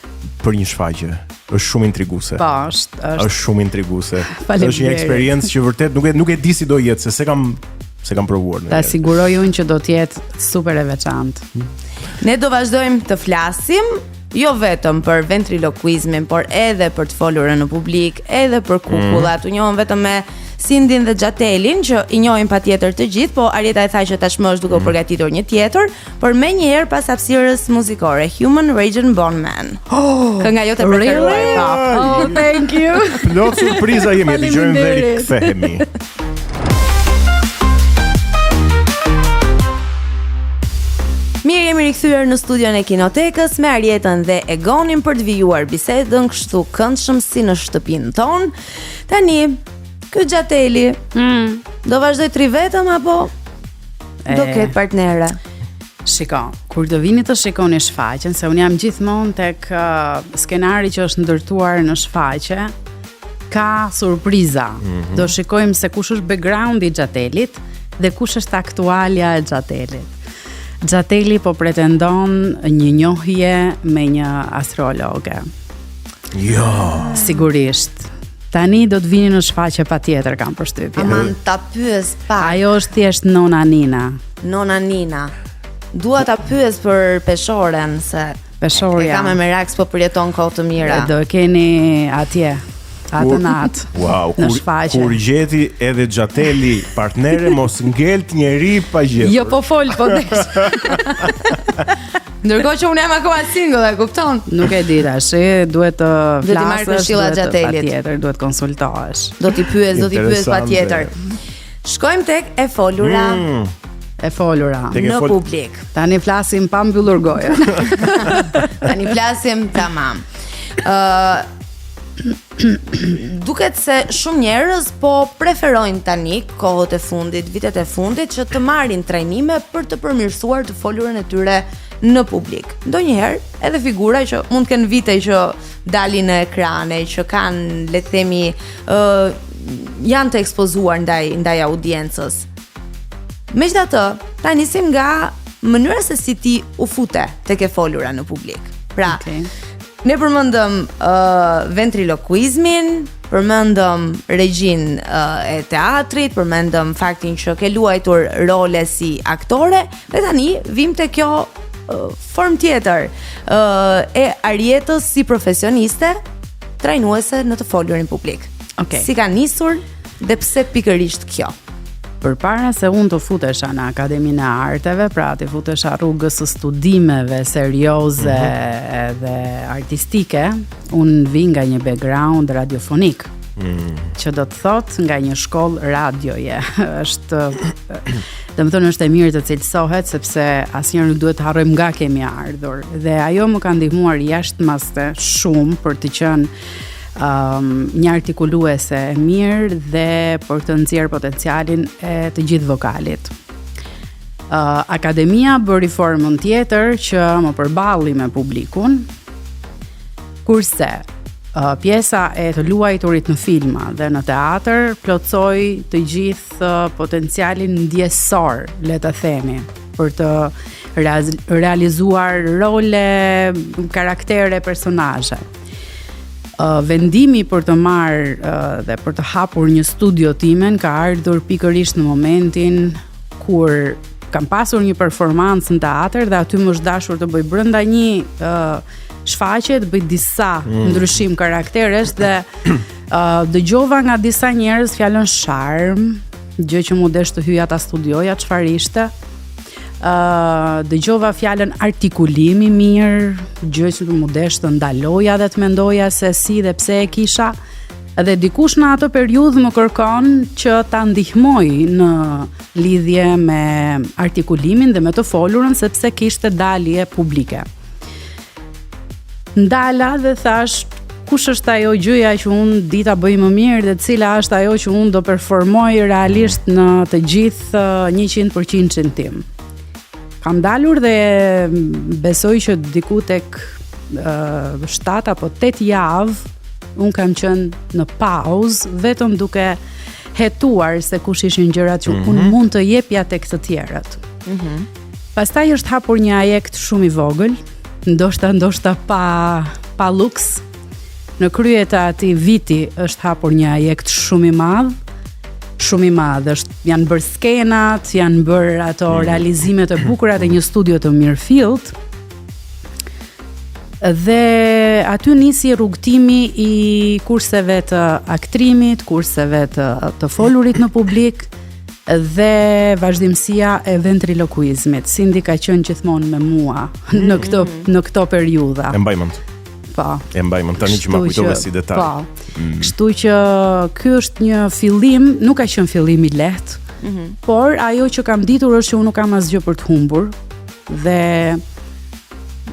për një shfaqje. Është shumë intriguese. Po, është, është. Është shumë intriguese. Është një eksperiencë që vërtet nuk e nuk e di si do jetë, se s'e kam s'e kam provuar ndonjëherë. Ta siguroj unë që do të jetë super e veçantë. Ne do vazhdojmë të flasim jo vetëm për ventrilokuizmin, por edhe për të folurën në publik, edhe për kukullat. Mm. U njohëm vetëm me Sindin dhe Xhatelin, që i njohim patjetër të gjithë, po Arjeta e tha që tashmë është duke u mm. përgatitur një tjetër, por menjëherë pas hapësirës muzikore Human Rag'n'Bone Man. Oh, Kënga jote e preferuar. Really? Po. Oh, thank you. Plot surpriza jemi, dëgjojmë dhe rikthehemi. Mirë jemi rikthyer në studion e Kinotekës me Arjetën dhe Egonin për të vijuar bisedën kështu këndshëm si në shtëpinë tonë. Tani, ky Xhateli mm. do vazhdojë të rrijë vetëm apo Do ketë partnere. Shiko, kur të vini të shikoni shfaqjen, se unë jam gjithmonë tek uh, skenari që është ndërtuar në shfaqje, ka surpriza. Mm -hmm. Do shikojmë se kush është backgroundi i Xhatelit dhe kush është aktualja e Xhatelit. Xhateli po pretendon një njohje me një astrologe. Jo. Sigurisht. Tani do të vini në shfaqje patjetër kam përshtypjen. Aman ta pyes pak. Ajo është thjesht Nona Nina. Nona Nina. Dua ta pyes për peshoren se Peshorja. E kam me merak s'po përjeton kohë të mira. E do e keni atje atë natë. Wow, në shfaqje. Kur gjeti edhe Xhateli partnere mos ngelt njeri pa gjetur. Jo po fol, po desh. Ndërkohë që unë jam akoma single, e kupton? Nuk e di tash, duhet të flasësh. Do t'i marr këshilla Xhatelit. Patjetër, duhet konsultohesh. Do t'i pyes, do t'i pyes patjetër. Shkojmë tek e folura. Mm. E folura. Tek e Në fol... publik. Tani flasim pa mbyllur gojën. Tani flasim tamam. Ë duket se shumë njerëz po preferojnë tani kohët e fundit, vitet e fundit që të marrin trajnime për të përmirësuar të folurën e tyre në publik. Ndonjëherë edhe figura që mund të kenë vite që dalin në ekrane, që kanë, le të themi, ë janë të ekspozuar ndaj ndaj audiencës. Megjithatë, ta nisim nga mënyra se si ti u fute tek e folura në publik. Pra, Okej. ne përmendëm uh, ventrilokuizmin, përmendëm regjin uh, e teatrit, përmendëm faktin që ke luajtur role si aktore dhe tani vim te kjo uh, formë tjetër uh, e Arjetës si profesioniste, trajnuese në të folurin publik. Okej. Si ka nisur dhe pse pikërisht kjo? Përpara se unë të futesha në Akademinë e Arteve, pra të futesha rrugës së studimeve serioze dhe artistike, unë vi nga një background radiofonik. Që do të thotë nga një shkollë radioje. Është do të thënë është e mirë të cilësohet sepse asnjëherë nuk duhet të harrojmë nga kemi ardhur. Dhe ajo më ka ndihmuar jashtë maste shumë për të qenë um, një artikuluese e mirë dhe për të nxjerrë potencialin e të gjithë vokalit. Uh, akademia bëri formën tjetër që më përballi me publikun, kurse uh, pjesa e të luajturit në filma dhe në teatr plotësoi të gjithë uh, potencialin ndjesor, le të themi, për të reaz- realizuar role, karaktere, personazhe. Uh, vendimi për të marrë uh, dhe për të hapur një studio timen ka ardhur pikërisht në momentin kur kam pasur një performancë në teatr dhe aty më është dashur të bëj brenda një uh, shfaqje, të bëj disa mm. ndryshim karakteresh dhe uh, dëgjova nga disa njerëz fjalën sharm, gjë që mu desh të hyja ta studioja çfarë ishte. Uh, dëgjova fjalën artikulim i mirë, gjë që mu desh të ndaloja dhe të mendoja se si dhe pse e kisha. Dhe dikush në atë periudhë më kërkon që ta ndihmoj në lidhje me artikulimin dhe me të folurën sepse kishte dalje publike. Ndala dhe thash kush është ajo gjëja që unë di ta bëj më mirë dhe cila është ajo që unë do performoj realisht në të gjithë eh, 100%-shin tim. Kam dalur dhe mm, besoj që diku tek uh, 7 apo 8 javë unë kam qenë në pauzë vetëm duke hetuar se kush ishin gjërat që mm -hmm. unë mund të jepja tek të tjerët. Mm -hmm. Pastaj është hapur një ajekt shumë i vogël, ndoshta ndoshta pa pa luks. Në krye të atij viti është hapur një ajekt shumë i madh, shumë i madh. Është janë bërë skenat, janë bërë ato realizimet e bukura të një studio të mirëfillt. Dhe aty nisi rrugëtimi i kurseve të aktrimit, kurseve të të folurit në publik dhe vazhdimësia e ventrilokuizmit. Sindi ka qenë gjithmonë me mua në këto në këto periudha. E mbaj mend. Po. E mbaj mend tani që ma Kështu kujtove që- si detaj. Po. Kështu që ky është një fillim, nuk ka qenë fillim i lehtë, mm -hmm. por ajo që kam ditur është që unë nuk kam asgjë për të humbur dhe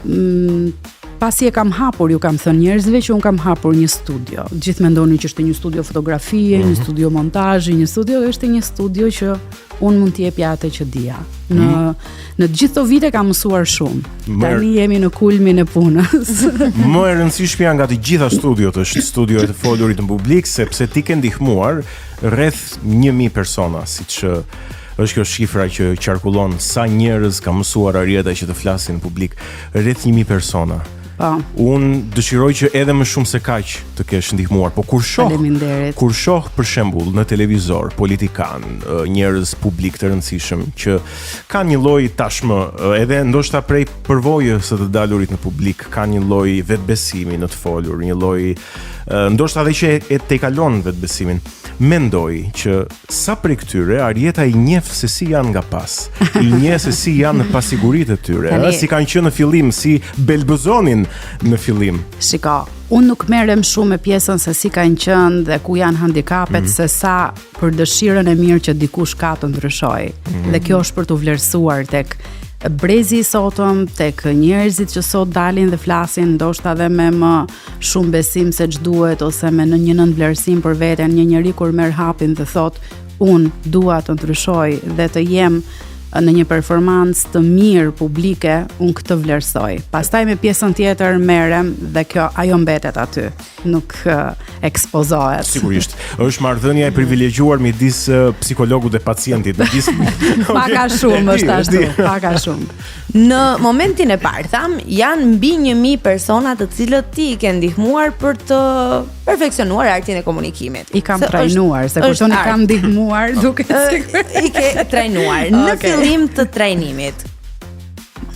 mm, pasi e kam hapur, ju kam thënë njerëzve që unë kam hapur një studio. Gjithë mendonin që është një studio fotografie, mm -hmm. një studio montazhi, një studio, është një studio që unë mund t'i jepja atë që dija. Në mm -hmm. në të gjithë këto vite kam mësuar shumë. Më- Tani jemi në kulmin e punës. Më e rëndësishmja nga të gjitha studiot është studio e të folurit në publik sepse ti ke ndihmuar rreth 1000 persona, siç ë, është kjo shifra që qarkullon sa njerëz ka mësuar Arjeta që të flasin në publik, rreth 1000 persona. Po. Unë dëshiroj që edhe më shumë se kaq të kesh ndihmuar, po kur shoh Faleminderit. kur shoh për shembull në televizor politikan, ë, njerëz publik të rëndësishëm që kanë një lloj tashmë ë, edhe ndoshta prej përvojës së të dalurit në publik, kanë një lloj vetbesimi në të folur, një lloj ë, ndoshta edhe që e, e tejkalon vetbesimin. Mendoj që sa prej këtyre Arjeta i njeh se si janë nga pas, i njeh se si janë në pasiguritë e tyre, ëh, si kanë qenë në fillim, si belbëzonin në fillim. Shiko, unë nuk merrem shumë me pjesën se si kanë qenë dhe ku janë handikapet, mm -hmm. se sa për dëshirën e mirë që dikush ka të ndryshojë. Mm -hmm. Dhe kjo është për t'u vlerësuar tek brezi i sotëm, tek njerëzit që sot dalin dhe flasin, ndoshta edhe me më shumë besim se ç'duhet ose me në një nënvlerësim për veten, një njeri kur merr hapin dhe thotë unë dua të ndryshoj dhe të jem në një performancë të mirë publike, unë këtë vlerësoj. Pastaj me pjesën tjetër merrem dhe kjo ajo mbetet aty, nuk ekspozohet. Sigurisht, është marrëdhënia e privilegjuar midis psikologut dhe pacientit, midis Pak a shumë është ashtu, pak a shumë. Në momentin e parë, thamë, janë mbi 1000 persona të cilët ti i ke ndihmuar për të perfeksionuar artin e komunikimit. I kam se trajnuar, është, se kur thonë i kam ndihmuar, duket sikur i ke trajnuar. Në okay. fillim të trajnimit.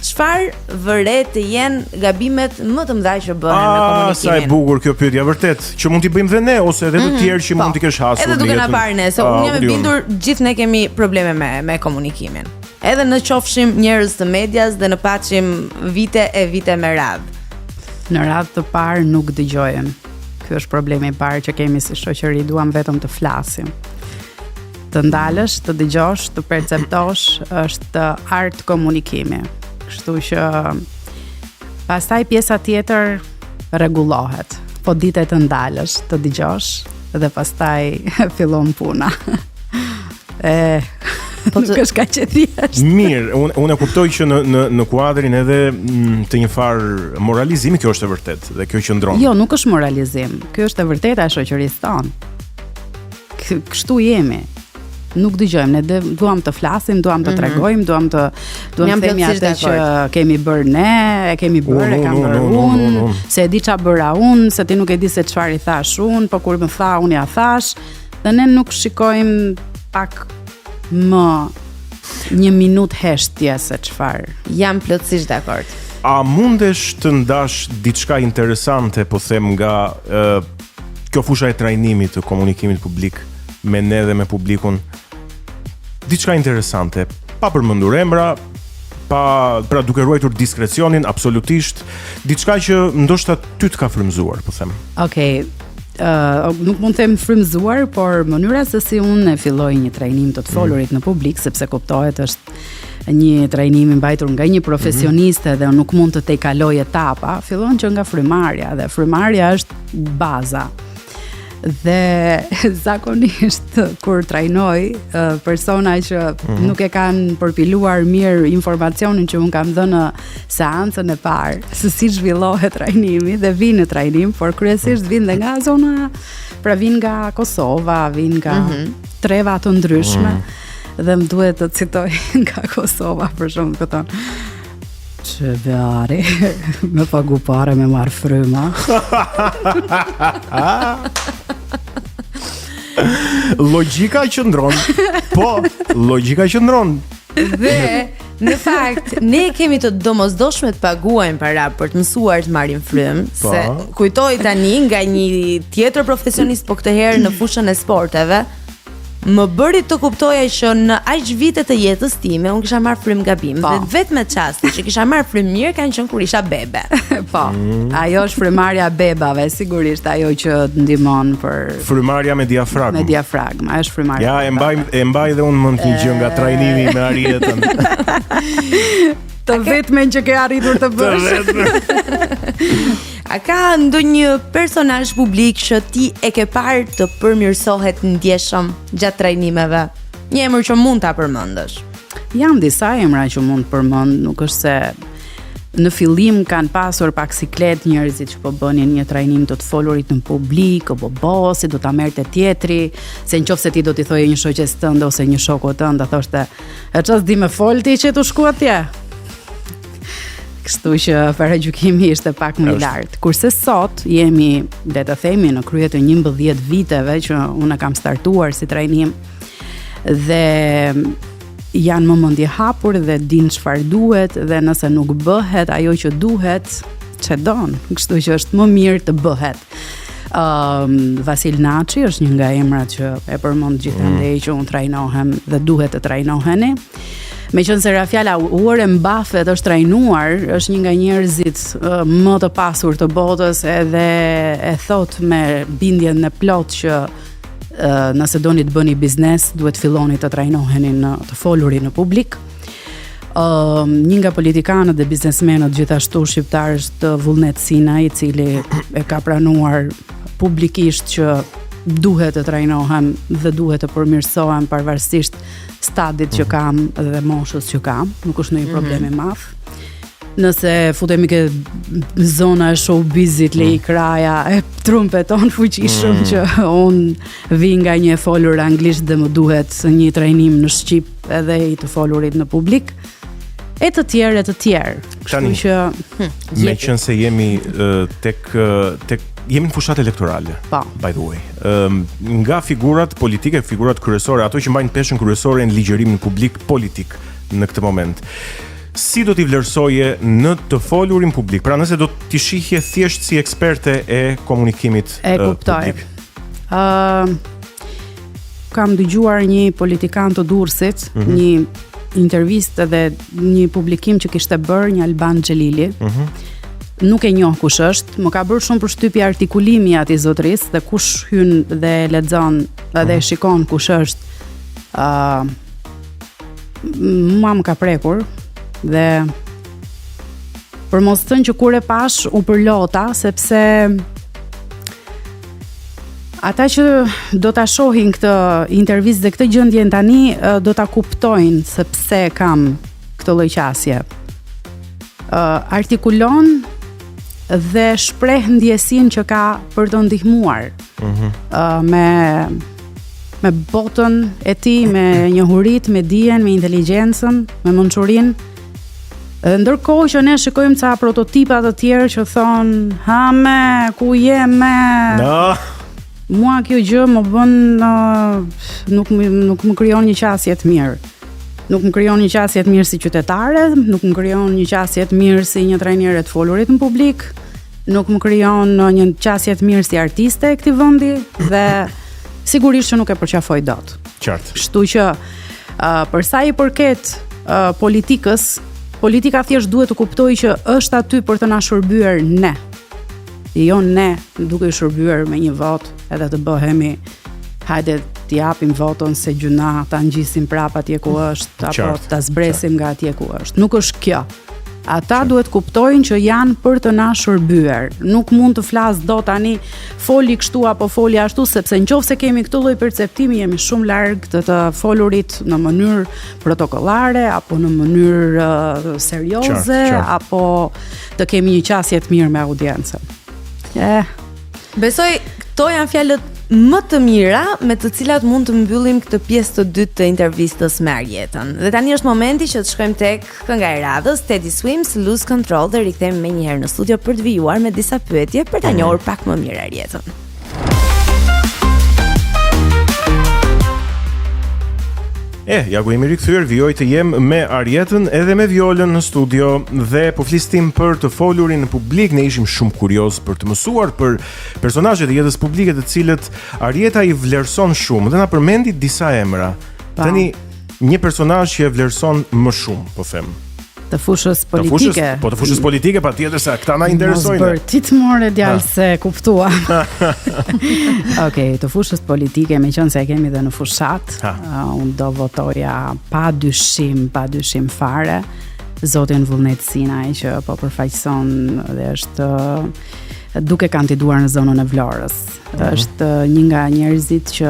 Çfarë vëre të jenë gabimet më të mëdha që bëhen në komunikimin? Sa e bukur kjo pyetje, vërtet, që mund t'i bëjmë dhe ne ose edhe të mhm, tjerë që po, mund t'i kesh hasur. Edhe duke na parë ne, se unë jam e bindur gjithë ne kemi probleme me me komunikimin. Edhe në qofshim njerëz të medias dhe në paçim vite e vite me radhë. Në radhë të parë nuk dëgjojmë. Ky është problemi i parë që kemi si shoqëri, duam vetëm të flasim. Të ndalësh, të dëgjosh, të perceptosh është art komunikimi. Kështu që pastaj pjesa tjetër rregullohet. Po dite të ndalësh, të dëgjosh dhe pastaj fillon puna. E, po nuk është kaq e thjeshtë. Mirë, unë unë e kuptoj që në në në kuadrin edhe mm, të një farë moralizimi kjo është e vërtetë dhe kjo qëndron. Jo, nuk është moralizim. Kjo është e vërteta e shoqërisë tonë. Kështu jemi. Nuk dëgjojmë, ne duam të flasim, duam të mm -hmm. tregojmë, duam të duam të themi atë që kemi bërë ne, e kemi bërë, e kam bërë unë, se e di ça bëra unë, se ti nuk e di se çfarë i thashë unë, po kur më tha unë ia thashë. Dhe ne nuk shikojmë pak më një minutë heshtje se çfarë. Jam plotësisht dakord. A mundesh të ndash diçka interesante, po them nga ë kjo fusha e trajnimit të komunikimit publik me ne dhe me publikun? Diçka interesante, pa përmendur emra, pa pra duke ruajtur diskrecionin absolutisht, diçka që ndoshta ty të ka frymëzuar, po them. Okej. Okay uh, nuk mund të them frymëzuar, por mënyra se si unë e filloj një trajnim të të folurit mm. në publik, sepse kuptohet është një trajnim i mbajtur nga një profesioniste mm -hmm. dhe unë nuk mund të tejkaloj etapa, fillon që nga frymarrja dhe frymarrja është baza. Dhe zakonisht kur trajnoj persona që mm -hmm. nuk e kanë përpiluar mirë informacionin që unë kam dhënë në seancën e parë se si zhvillohet trajnimi dhe vijnë në trajnim, por kryesisht vijnë dhe nga zona, pra vijnë nga Kosova, vijnë nga mm -hmm. treva të ndryshme. Mm -hmm. Dhe më duhet të citoj nga Kosova për shembull këto. Që beari, me pagu pare me marrë fryma. Logjika qëndron. Po, logjika qëndron. Dhe në fakt ne kemi të domosdoshme të paguajmë para për të mësuar të marrim frymë, po. se kujtoj tani nga një tjetër profesionist po këtë herë në fushën e sporteve, më bëri të kuptoja që në aq vite të jetës time unë kisha marrë frymë gabim po. dhe vetëm çasti që kisha marrë frymë mirë kanë qenë kur isha bebe. po. Mm. Ajo është frymarrja e bebave, sigurisht ajo që të ndihmon për Frymarrja me diafragmë. Me diafragmë, ajo është frymarrja. Ja, e mbaj e mbaj dhe unë mend një gjë nga trajnimi me Arietën. Të vetmen që ke arritur të bësh. A ka ndonjë personazh publik që ti e ke parë të përmirësohet ndjeshëm gjatë trajnimeve? Një emër që mund ta përmendësh. Janë disa emra që mund të përmend, nuk është se Në fillim kanë pasur pak siklet njerëzit që po bënin një trajnim të të folurit në publik, o bo bo, si do ta merrte tjetri, se në qoftë se ti do t'i thoje një shoqes tënde ose një shoku tënd, do thoshte, e ça s'di me fol ti që të shku atje? Kështu që paragjykimi ishte pak më i lartë. Kurse sot jemi, le të themi, në krye të 11 viteve që unë kam startuar si trajnim dhe janë më mendjehapur dhe dinë çfarë duhet dhe nëse nuk bëhet ajo që duhet, çedon. Kështu që është më mirë të bëhet. Um, Vasil Naçi është një nga emrat që e përmend gjithandej mm. që unë trajnohem dhe duhet të trajnoheni. Meqenëse ra fjala Warren Buffett është trajnuar, është një nga njerëzit uh, më të pasur të botës edhe e thotë me bindjen e plotë që uh, nëse doni të bëni biznes, duhet filloni të trajnoheni në të folurin në publik. Uh, një nga politikanët dhe biznesmenët gjithashtu shqiptar është Vullnet Sinaj, i cili e ka pranuar publikisht që duhet të trajnohem dhe duhet të përmirësohem pavarësisht stadit që mhm. kam dhe moshës që kam, nuk është ndonjë problem mm -hmm. i madh. Nëse futemi ke zona e showbizit, Lei mm. Kraja e trumpeton fuqishëm mm. që unë vij nga një e folur anglisht dhe më duhet një trajnim në shqip edhe i të folurit në publik e të tjerë e të tjerë. Kështu që hm, meqenëse jemi tek tek jemi në fushatë elektorale. Po. By the way. Ëm nga figurat politike, figurat kryesore, ato që mbajnë peshën kryesore në ligjërimin publik politik në këtë moment. Si do t'i vlerësoje në të folurin publik? Pra nëse do t'i shihje thjesht si eksperte e komunikimit e kuptoj. Ëm uh, kam dëgjuar një politikan të Durrësit, mm -hmm. një intervistë dhe një publikim që kishte bërë një Alban Xhelili. Mm -hmm. Nuk e njoh kush është, më ka bërë shumë përshtypje artikulimi i atij zotërisë dhe kush hyn dhe lexon dhe mm -hmm. shikon kush është. ë uh, mua më ka prekur dhe për mos thënë që kur e pashë u përlota sepse Ata që do ta shohin këtë intervistë dhe këtë gjendjen tani do ta kuptojnë se pse kam këtë lloj qasje. Uh, artikulon dhe shpreh ndjesinë që ka për të ndihmuar. Mm -hmm. uh, me me botën e tij, me njohuritë, me dijen, me inteligjencën, me mençurinë. Dhe ndërkohë që ne shikojmë ca prototipa të tjerë që thonë, "Ha me, ku je me?" No. Mua kjo gjë më bën uh, nuk më nuk më krijon një qasje të mirë. Nuk më krijon një qasje të mirë si qytetare, nuk më krijon një qasje të mirë si një trajnere të folurit në publik, nuk më krijon një qasje të mirë si artiste e këtij vendi dhe sigurisht që nuk e përqafoj dot. Qartë. Kështu që uh, për sa i përket uh, politikës, politika thjesht duhet të kuptojë që është aty për të na shërbyer ne. Jo ne duke i shërbyer me një votë edhe të bëhemi hajde t'i japim votën se gjynah ta ngjisim prapë atje ku është apo ta zbresim nga atje ku është. Nuk është kjo. Ata duhet kuptojnë që janë për të na shërbyer. Nuk mund të flas dot tani foli kështu apo foli ashtu sepse nëse kemi këtë lloj perceptimi jemi shumë larg të të folurit në mënyrë protokollare apo në mënyrë uh, serioze qartë, qartë. apo të kemi një qasje të mirë me audiencën. Eh. Besoj këto janë fjalët më të mira me të cilat mund të mbyllim këtë pjesë të dytë të intervistës me Arjetën. Dhe tani është momenti që të shkojmë tek kënga e radhës, Teddy Swims, Lose Control dhe rikthehemi menjëherë në studio për të vijuar me disa pyetje për ta njohur pak më mirë Arjetën. E, ja ku jemi rikthyer, vijoj të jem me Arjetën edhe me Violën në studio dhe po flisnim për të folurin në publik, ne ishim shumë kurioz për të mësuar për personazhet e jetës publike të cilët Arjeta i vlerëson shumë dhe na përmendi disa emra. Tani një personazh që e vlerëson më shumë, po them. Të fushës politike. Të fushës, po të fushës politike patjetër se këta na interesojnë. Mos bërtit more djalë se kuptua. Okej, okay, të fushës politike, meqenëse e kemi dhe në fushatë, uh, unë do votoja pa dyshim, pa dyshim fare zotin Vullnet Sinaj që po përfaqëson dhe është duke kandiduar në zonën e Vlorës. Mm -hmm. Është një nga njerëzit që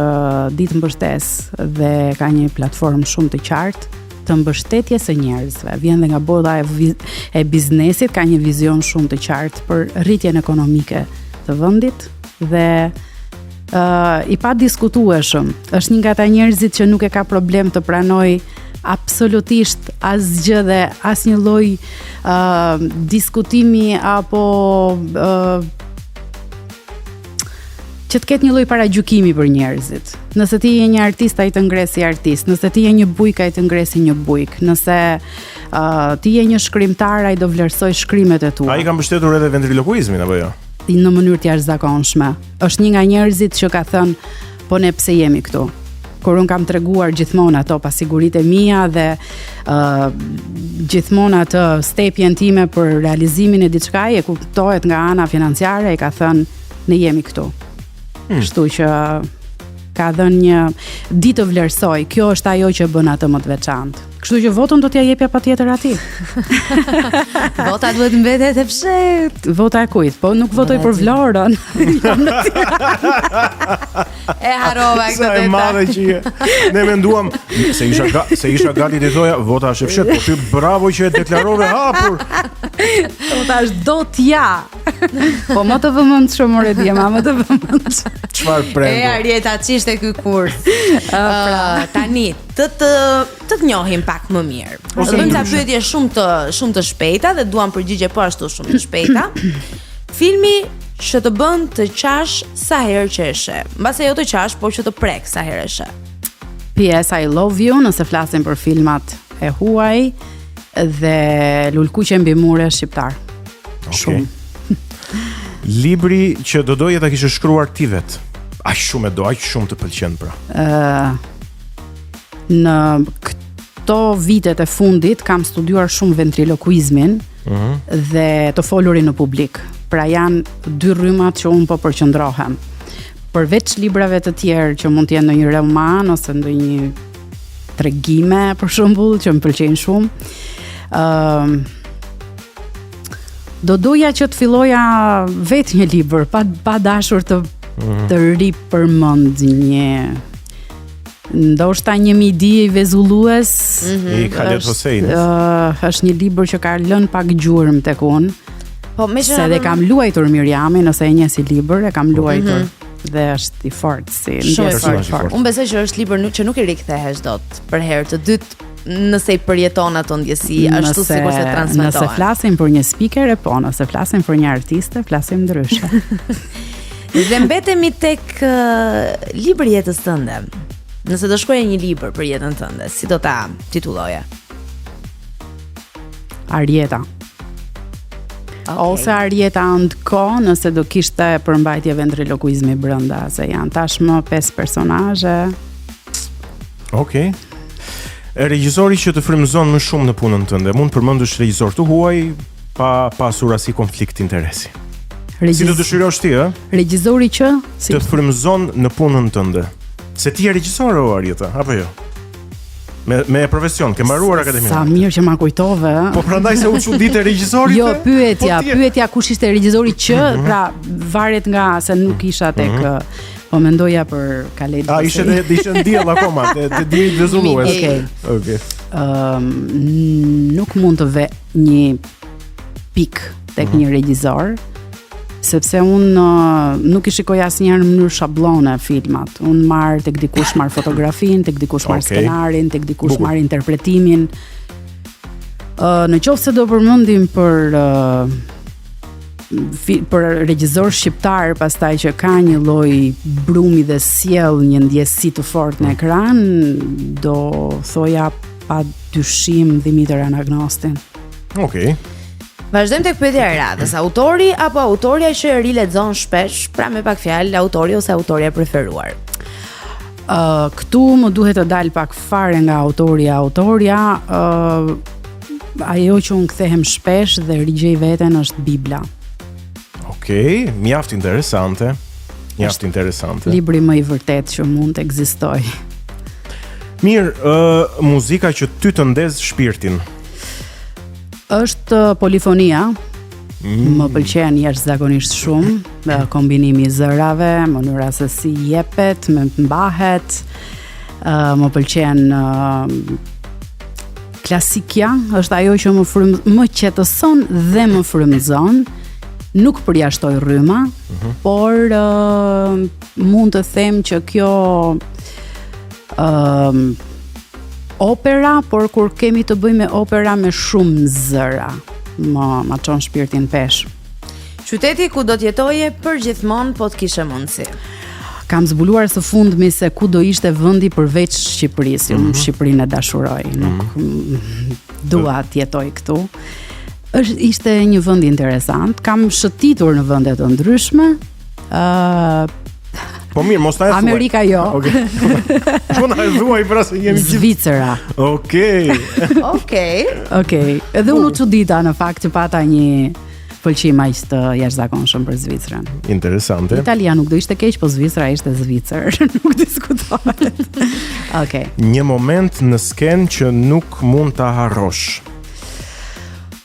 di të mbështesë dhe ka një platformë shumë të qartë të mbështetjes së njerëzve. Vjen dhe nga bota e, e biznesit, ka një vizion shumë të qartë për rritjen ekonomike të vendit dhe uh, i padiskutueshëm. Është një nga ata njerëzit që nuk e ka problem të pranojë absolutisht asgjë dhe asnjë lloj uh, diskutimi apo uh, që të ketë një lloj paragjykimi për njerëzit. Nëse ti je një artist, ai të ngre si artist. Nëse ti je një bujk, ai të ngre si një bujk. Nëse uh, ti je një shkrimtar, ai do vlerësojë shkrimet e tua. Ai ka mbështetur edhe ventrilokuizmin apo jo? në mënyrë të jashtëzakonshme. Është një nga njerëzit që ka thënë, po ne pse jemi këtu? Kur unë kam treguar gjithmonë ato pasiguritë e mia dhe uh, gjithmonë atë stepjen time për realizimin e diçkaje, e kuptohet nga ana financiare, e ka thënë ne jemi këtu. Hmm. Kështu që ka dhënë një di të vlerësoj. Kjo është ajo që bën atë më të veçantë. Kështu që votën do t'ja jepja patjetër atij. Vota duhet mbetet e fshehtë. Vota e kujt? Po nuk votoj për Vlorën. Jam në Tiranë. E harrova këtë Sa e detaj. madhe që je. Ne menduam se isha ga, se isha gati të thoja vota është e fshehtë, po ty bravo që e deklarove hapur. Vota është do t'ja. Po më të vëmendshëm more djema, më të vëmendshëm. Çfarë E prengu? Arjeta, ç'ishte ky kurs? Ë, tani të të të të njohim pak më mirë. Ose Do bëjmë ca ndryshe. pyetje shumë të shumë të shpejta dhe duam përgjigje po ashtu shumë të shpejta. Filmi që të bën të qash sa herë që e sheh. Mbase jo të qash, por që të prek sa herë e sheh. PS I Love You, nëse flasim për filmat e huaj dhe Lulkuqe mbi mure shqiptar. Okej. Shumë. Libri që do doje ta kishe shkruar ti vet. Aq shumë e do, aq shumë të pëlqen pra. Në këto vitet e fundit kam studiuar shumë ventrilokuizmin mm -hmm. dhe të folurin në publik. Pra janë dy rrymat që unë po përqendrohem. Përveç librave të tjerë që mund të jenë ndonjë roman ose ndonjë tregime për shembull që më pëlqejnë shumë. Ëm do doja që të filloja vetë një libër pa pa dashur të mm -hmm. të ripërmend një ndoshta një midi i vezullues mm -hmm. i Khaled Hossein. Uh, është një libër që ka lënë pak gjurmë tek unë. Po me që se edhe kam luajtur Miriamin ose e njeh si libër, e kam mhm. luajtur. Mm -hmm. dhe është i fortë si Shumë i fortë. fortë. Unë besoj që është libër nuk që nuk i rikthehesh dot për herë të dytë nëse i përjeton ato ndjesi ashtu sikurse transmetohen. Nëse flasim për një speaker e po, nëse flasim për një artiste, flasim ndryshe. Dhe mbetemi tek uh, libri i jetës tënde. Nëse do shkruaje një libër për jetën tënde, si do ta titulloje? Arjeta. Okay. Ose Arjeta and Co, nëse do kishte përmbajtje ventrilokuizmi brenda, se janë tashmë pesë personazhe. Okej. Okay. Regjisori që të frymëzon më shumë në punën tënde, mund të përmendësh regjisor të huaj pa pasur asnjë konflikt interesi. Regjiz... Si do dëshirosh ti, ë? Regjisori që si... të frymëzon në punën tënde. Se ti je regjisor o Arjeta, apo jo? Me me profesion, ke mbaruar akademinë. Sa mirë që ma kujtove, ë. Po prandaj se u çudite regjisori. Jo, pyetja, po pyetja kush ishte regjisori që, mm -hmm. pra varet nga se nuk isha tek mm -hmm. Po mendoja për Khaled. A ishe dhe ishe në diell akoma, te te dielli vezullues. Okej. Okej. Ëm nuk mund të ve një pikë tek mm -hmm. një regjisor sepse unë uh, nuk i shikoj asnjëherë në mënyrë shabllone filmat. Unë marr tek dikush marr fotografinë, tek dikush marr okay. skenarin, tek dikush marr interpretimin. Uh, në qoftë se do përmendim për uh, për regjisor shqiptar pastaj që ka një lloj brumi dhe sjell një ndjesi të fortë në ekran, do thoja pa dyshim Dhimitër Anagnostin. Okej. Okay. Vazhdojmë tek pyetja e radhës. Autori apo autorja që e rilexon shpesh, pra me pak fjalë, autori ose autorja e preferuar. Ë uh, këtu më duhet të dal pak fare nga autori autorja, ë uh, ajo që unë kthehem shpesh dhe rigjej veten është Bibla. Okej, okay, mjaft interesante. Mjaft interesante. Libri më i vërtetë që mund të ekzistojë. Mirë, ë uh, muzika që ty të ndez shpirtin. Është polifonia. Mm. Më pëlqen jashtëzakonisht shumë dhe kombinimi i zërave, mënyra se si jepet, me mbahet. Uh, më pëlqen uh, Klasikja është ajo që më frym, më qetëson dhe më frymëzon. Nuk përjashtoj rryma, mm -hmm. por uh, mund të them që kjo ë uh, opera, por kur kemi të bëjmë me opera me shumë zëra, më ma çon shpirtin peshë. Qyteti ku do të jetoje përgjithmonë po të kishe mundësi. Kam zbuluar së fundmi se ku do ishte vendi përveç Shqipërisë. Mm -hmm. Unë mhm. Shqipërinë e dashuroj, nuk mm -hmm. dua të jetoj këtu. Është ishte një vend interesant. Kam shëtitur në vende të ndryshme. Ë uh, Po mirë, mos na e thuaj. Amerika jo. Okej. Po na e thuaj pra se jemi gjithë. Zvicra. Okej. Okej. Okej. Edhe unë u çudita në fakt që pata një pëlqim aq të jashtëzakonshëm për Zvicrën. Interesante. Italia nuk do ishte keq, po Zvicra ishte Zvicër, nuk diskutohet. Okej. Okay. Një moment në skenë që nuk mund ta harrosh.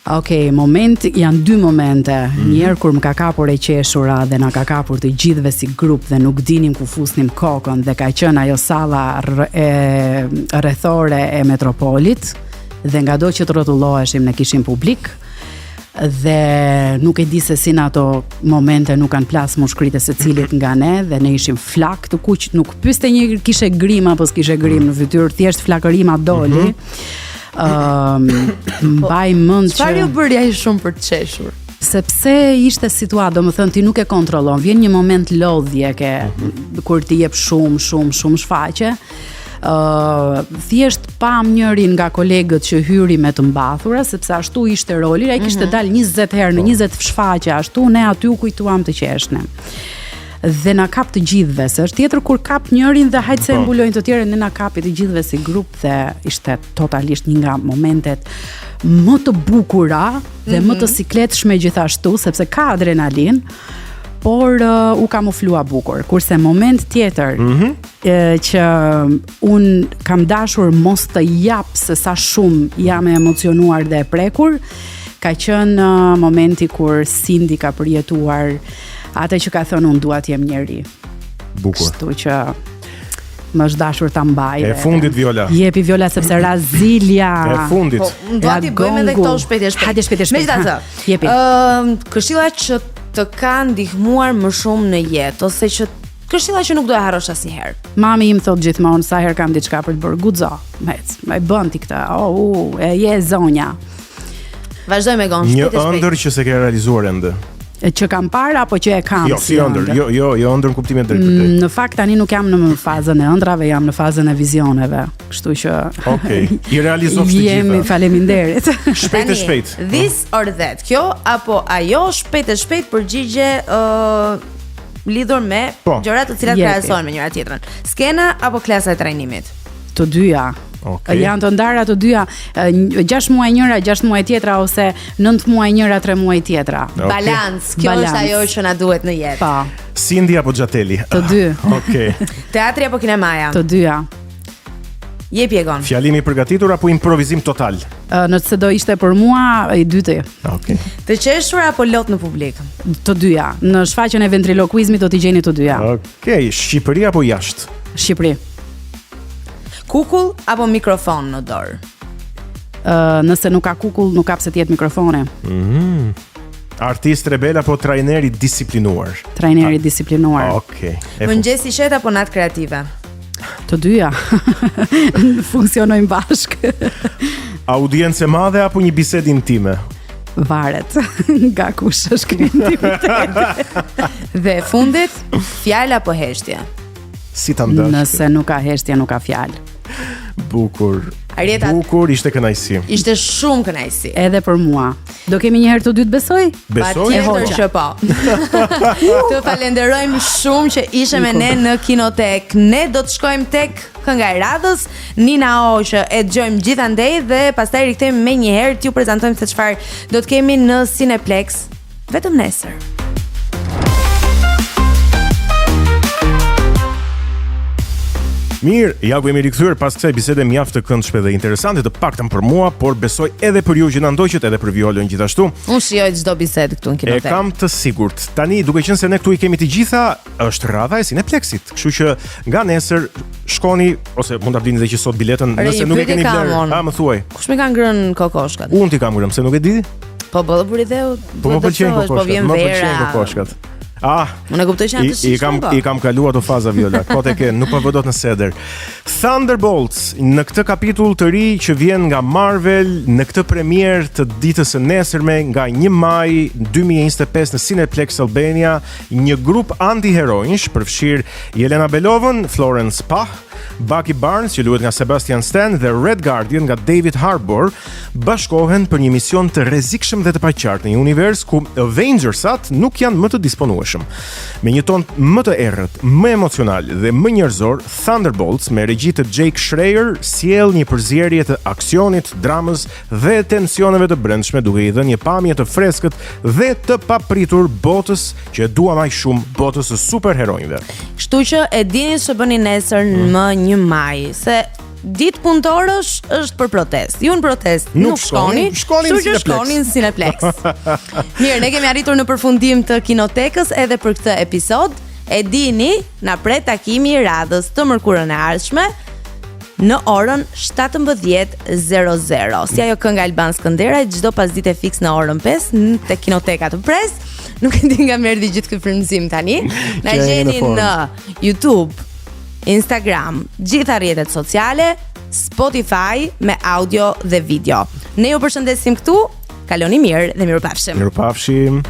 Ok, moment, janë dy momente. Mm -hmm. Një herë kur më ka kapur e qeshura dhe na ka kapur të gjithëve si grup dhe nuk dinim ku fusnim kokën dhe ka qenë ajo salla e rrethore e Metropolit dhe ngado që të rrotulloheshim ne kishim publik dhe nuk e di se si në ato momente nuk kanë plas mushkëritë e secilit nga ne dhe ne ishim flakë të kuq, nuk pyeste njeri kishe grim apo s'kishe grim në fytyrë, thjesht flakërima doli. Mm -hmm. Ëm um, mbaj mend që Çfarë ju bëri aq shumë për të qeshur? Sepse ishte situatë, domethënë ti nuk e kontrollon, vjen një moment lodhje ke mhm. kur ti jep shumë, shumë, shumë shfaqje. Ë uh, thjesht pam njërin nga kolegët që hyri me të mbathura sepse ashtu ishte roli, ai kishte mm -hmm. dalë 20 herë në 20 po. shfaqje ashtu, ne aty u kujtuam të qeshnim dhe na kap të gjithëve, se është tjetër kur kap njërin dhe hajt se e po. mbulojnë të tjerët, ne na kapi të gjithëve si grup dhe ishte totalisht një nga momentet më të bukura dhe mm -hmm. më të mhm. sikletshme gjithashtu, sepse ka adrenalinë, por uh, u kamuflua bukur. Kurse moment tjetër mm -hmm. e, që un kam dashur mos të jap se sa shumë jam e emocionuar dhe e prekur, ka qenë uh, momenti kur Cindy ka përjetuar atë që ka thënë unë dua të jem njeri. Bukur. Kështu që më është dashur ta mbaj. E fundit Viola. Jepi Viola sepse ra zilja. E fundit. Po, dua t'i bëjmë edhe këto shpejt e shpejt. Hajde shpejt e shpejt. Megjithatë, jepi. Ëm, këshilla që të ka ndihmuar më shumë në jetë ose që këshilla që nuk do e harrosh asnjëherë. Mami im thot gjithmonë sa herë kam diçka për të bërë, guxo. Më ec, më bën ti këtë. Oh, u, e je zonja. Vazhdoj me gon shpejt e shpejt. Një ëndërr që s'e ke realizuar ende. E që kam parë apo që e kam? Jo, si ëndërr, jo, jo, jo ëndërr në kuptimin e drejtpërdrejtë. Mm, në fakt tani nuk jam në fazën e ëndrrave, jam në fazën e vizioneve, kështu që Okej, okay. i realizofsh të gjitha. Jemi faleminderit. Shpejt e shpejt. This or that. Kjo apo ajo shpejt e shpejt përgjigje ë uh, lidhur me po. gjërat të cilat krahasohen me njëra tjetrën. Skena apo klasa e trajnimit? Të dyja. Okay. Janë të ndara të dyja, 6 muaj njëra, 6 muaj tjetra ose 9 muaj njëra, 3 muaj tjetra. Okay. Balans, kjo Balans. është ajo që na duhet në jetë. Po. Cindy apo Xhateli? Të dy. Okej. Okay. Teatri apo kinemaja? Të dyja. Jepi Egon. Fjalim i përgatitur apo improvizim total? Nëse do ishte për mua, i dyti. Okej. Okay. Të qeshur apo lot në publik? Të dyja. Në shfaqjen e ventrilokuizmit do t'i gjeni të dyja. Okej, okay. Shqipëri apo jashtë? Shqipëri. Kukull apo mikrofon në dorë? Ë, uh, nëse nuk ka kukull, nuk ka pse të jetë mikrofoni. Mhm. Mm Artist rebel apo trajner i disiplinuar? Trajner i disiplinuar. Okej. Okay. Mëngjes i qetë apo natë kreative? Të dyja. Funksionojnë bashkë. Audiencë e madhe apo një bisedë intime? Varet nga kush është ky intimiteti. Dhe e fundit, fjalë apo heshtje? Si ta ndash? Nëse nuk ka heshtje, nuk ka fjalë. Bukur. Arjeta, Bukur, ishte kënaqësi. Ishte shumë kënaqësi. Edhe për mua. Do kemi një herë të dytë besoj? Besoj. Patjetër që po. të falenderojmë shumë që ishe me ne në Kinotek. Ne do të shkojmë tek kënga e radhës, Nina O që e dëgjojmë gjithandej dhe pastaj rikthehemi menjëherë t'ju prezantojmë se çfarë do të kemi në Cineplex vetëm nesër. Mirë, ja ku jemi rikthyer pas kësaj bisede mjaft të këndshme dhe interesante, të paktën për mua, por besoj edhe për ju që na ndoqët, edhe për Violën gjithashtu. Unë shijoj çdo bisedë këtu në Kinotek. E kam të sigurt. Tani, duke qenë se ne këtu i kemi të gjitha, është radha e Cineplexit. Kështu që nga nesër shkoni ose mund ta blini edhe që sot biletën, nëse nuk e keni blerë. A më thuaj. Kush m'i ka ngrënë kokoshkat? Unë t'i kam ngrënë, pse nuk e di? Po bëllë për i dheu, po më pëlqejnë po kokoshkat, po më pëlqejnë kokoshkat. Ah, unë e kuptoj që janë të shijshme. I kam po. i kam kaluar ato faza Viola. Kot e ke, nuk po vë dot në seder. Thunderbolts në këtë kapitull të ri që vjen nga Marvel në këtë premierë të ditës së nesërme nga 1 maj 2025 në Cineplex Albania, një grup antiheronjsh përfshirë Jelena Belovën, Florence Pugh, Bucky Barnes, që luhet nga Sebastian Stan dhe Red Guardian nga David Harbour, bashkohen për një mision të rrezikshëm dhe të paqartë në një univers ku Avengersat nuk janë më të disponueshëm. Me një ton më të errët, më emocional dhe më njerëzor, Thunderbolts me regji të Jake Schreier sjell një përzierje të aksionit, dramës dhe tensioneve të brendshme duke i dhënë një pamje të freskët dhe të papritur botës që e duam aq shumë, botës së superheronjve. Kështu që e dini ç'bëni nesër mm. më 1 maj, se ditë punëtorësh është për protestë. Ju në protestë nuk, nuk shkoni, shkoni në Cineplex. Shkoni në Cineplex. Mirë, ne kemi arritur në përfundim të Kinotekës edhe për këtë episod. E dini, na pret takimi i radhës të mërkurën e ardhshme në orën 17:00. Si ajo kënga Alban Skënderaj çdo pasdite fiks në orën 5 në te Kinoteka të pres. Nuk e di nga më erdhi gjithë ky frymëzim tani. Na gjeni në YouTube, Instagram, gjitha rrjetet sociale, Spotify me audio dhe video. Ne ju përshëndesim këtu. Kaloni mirë dhe mirupafshim. Mirupafshim.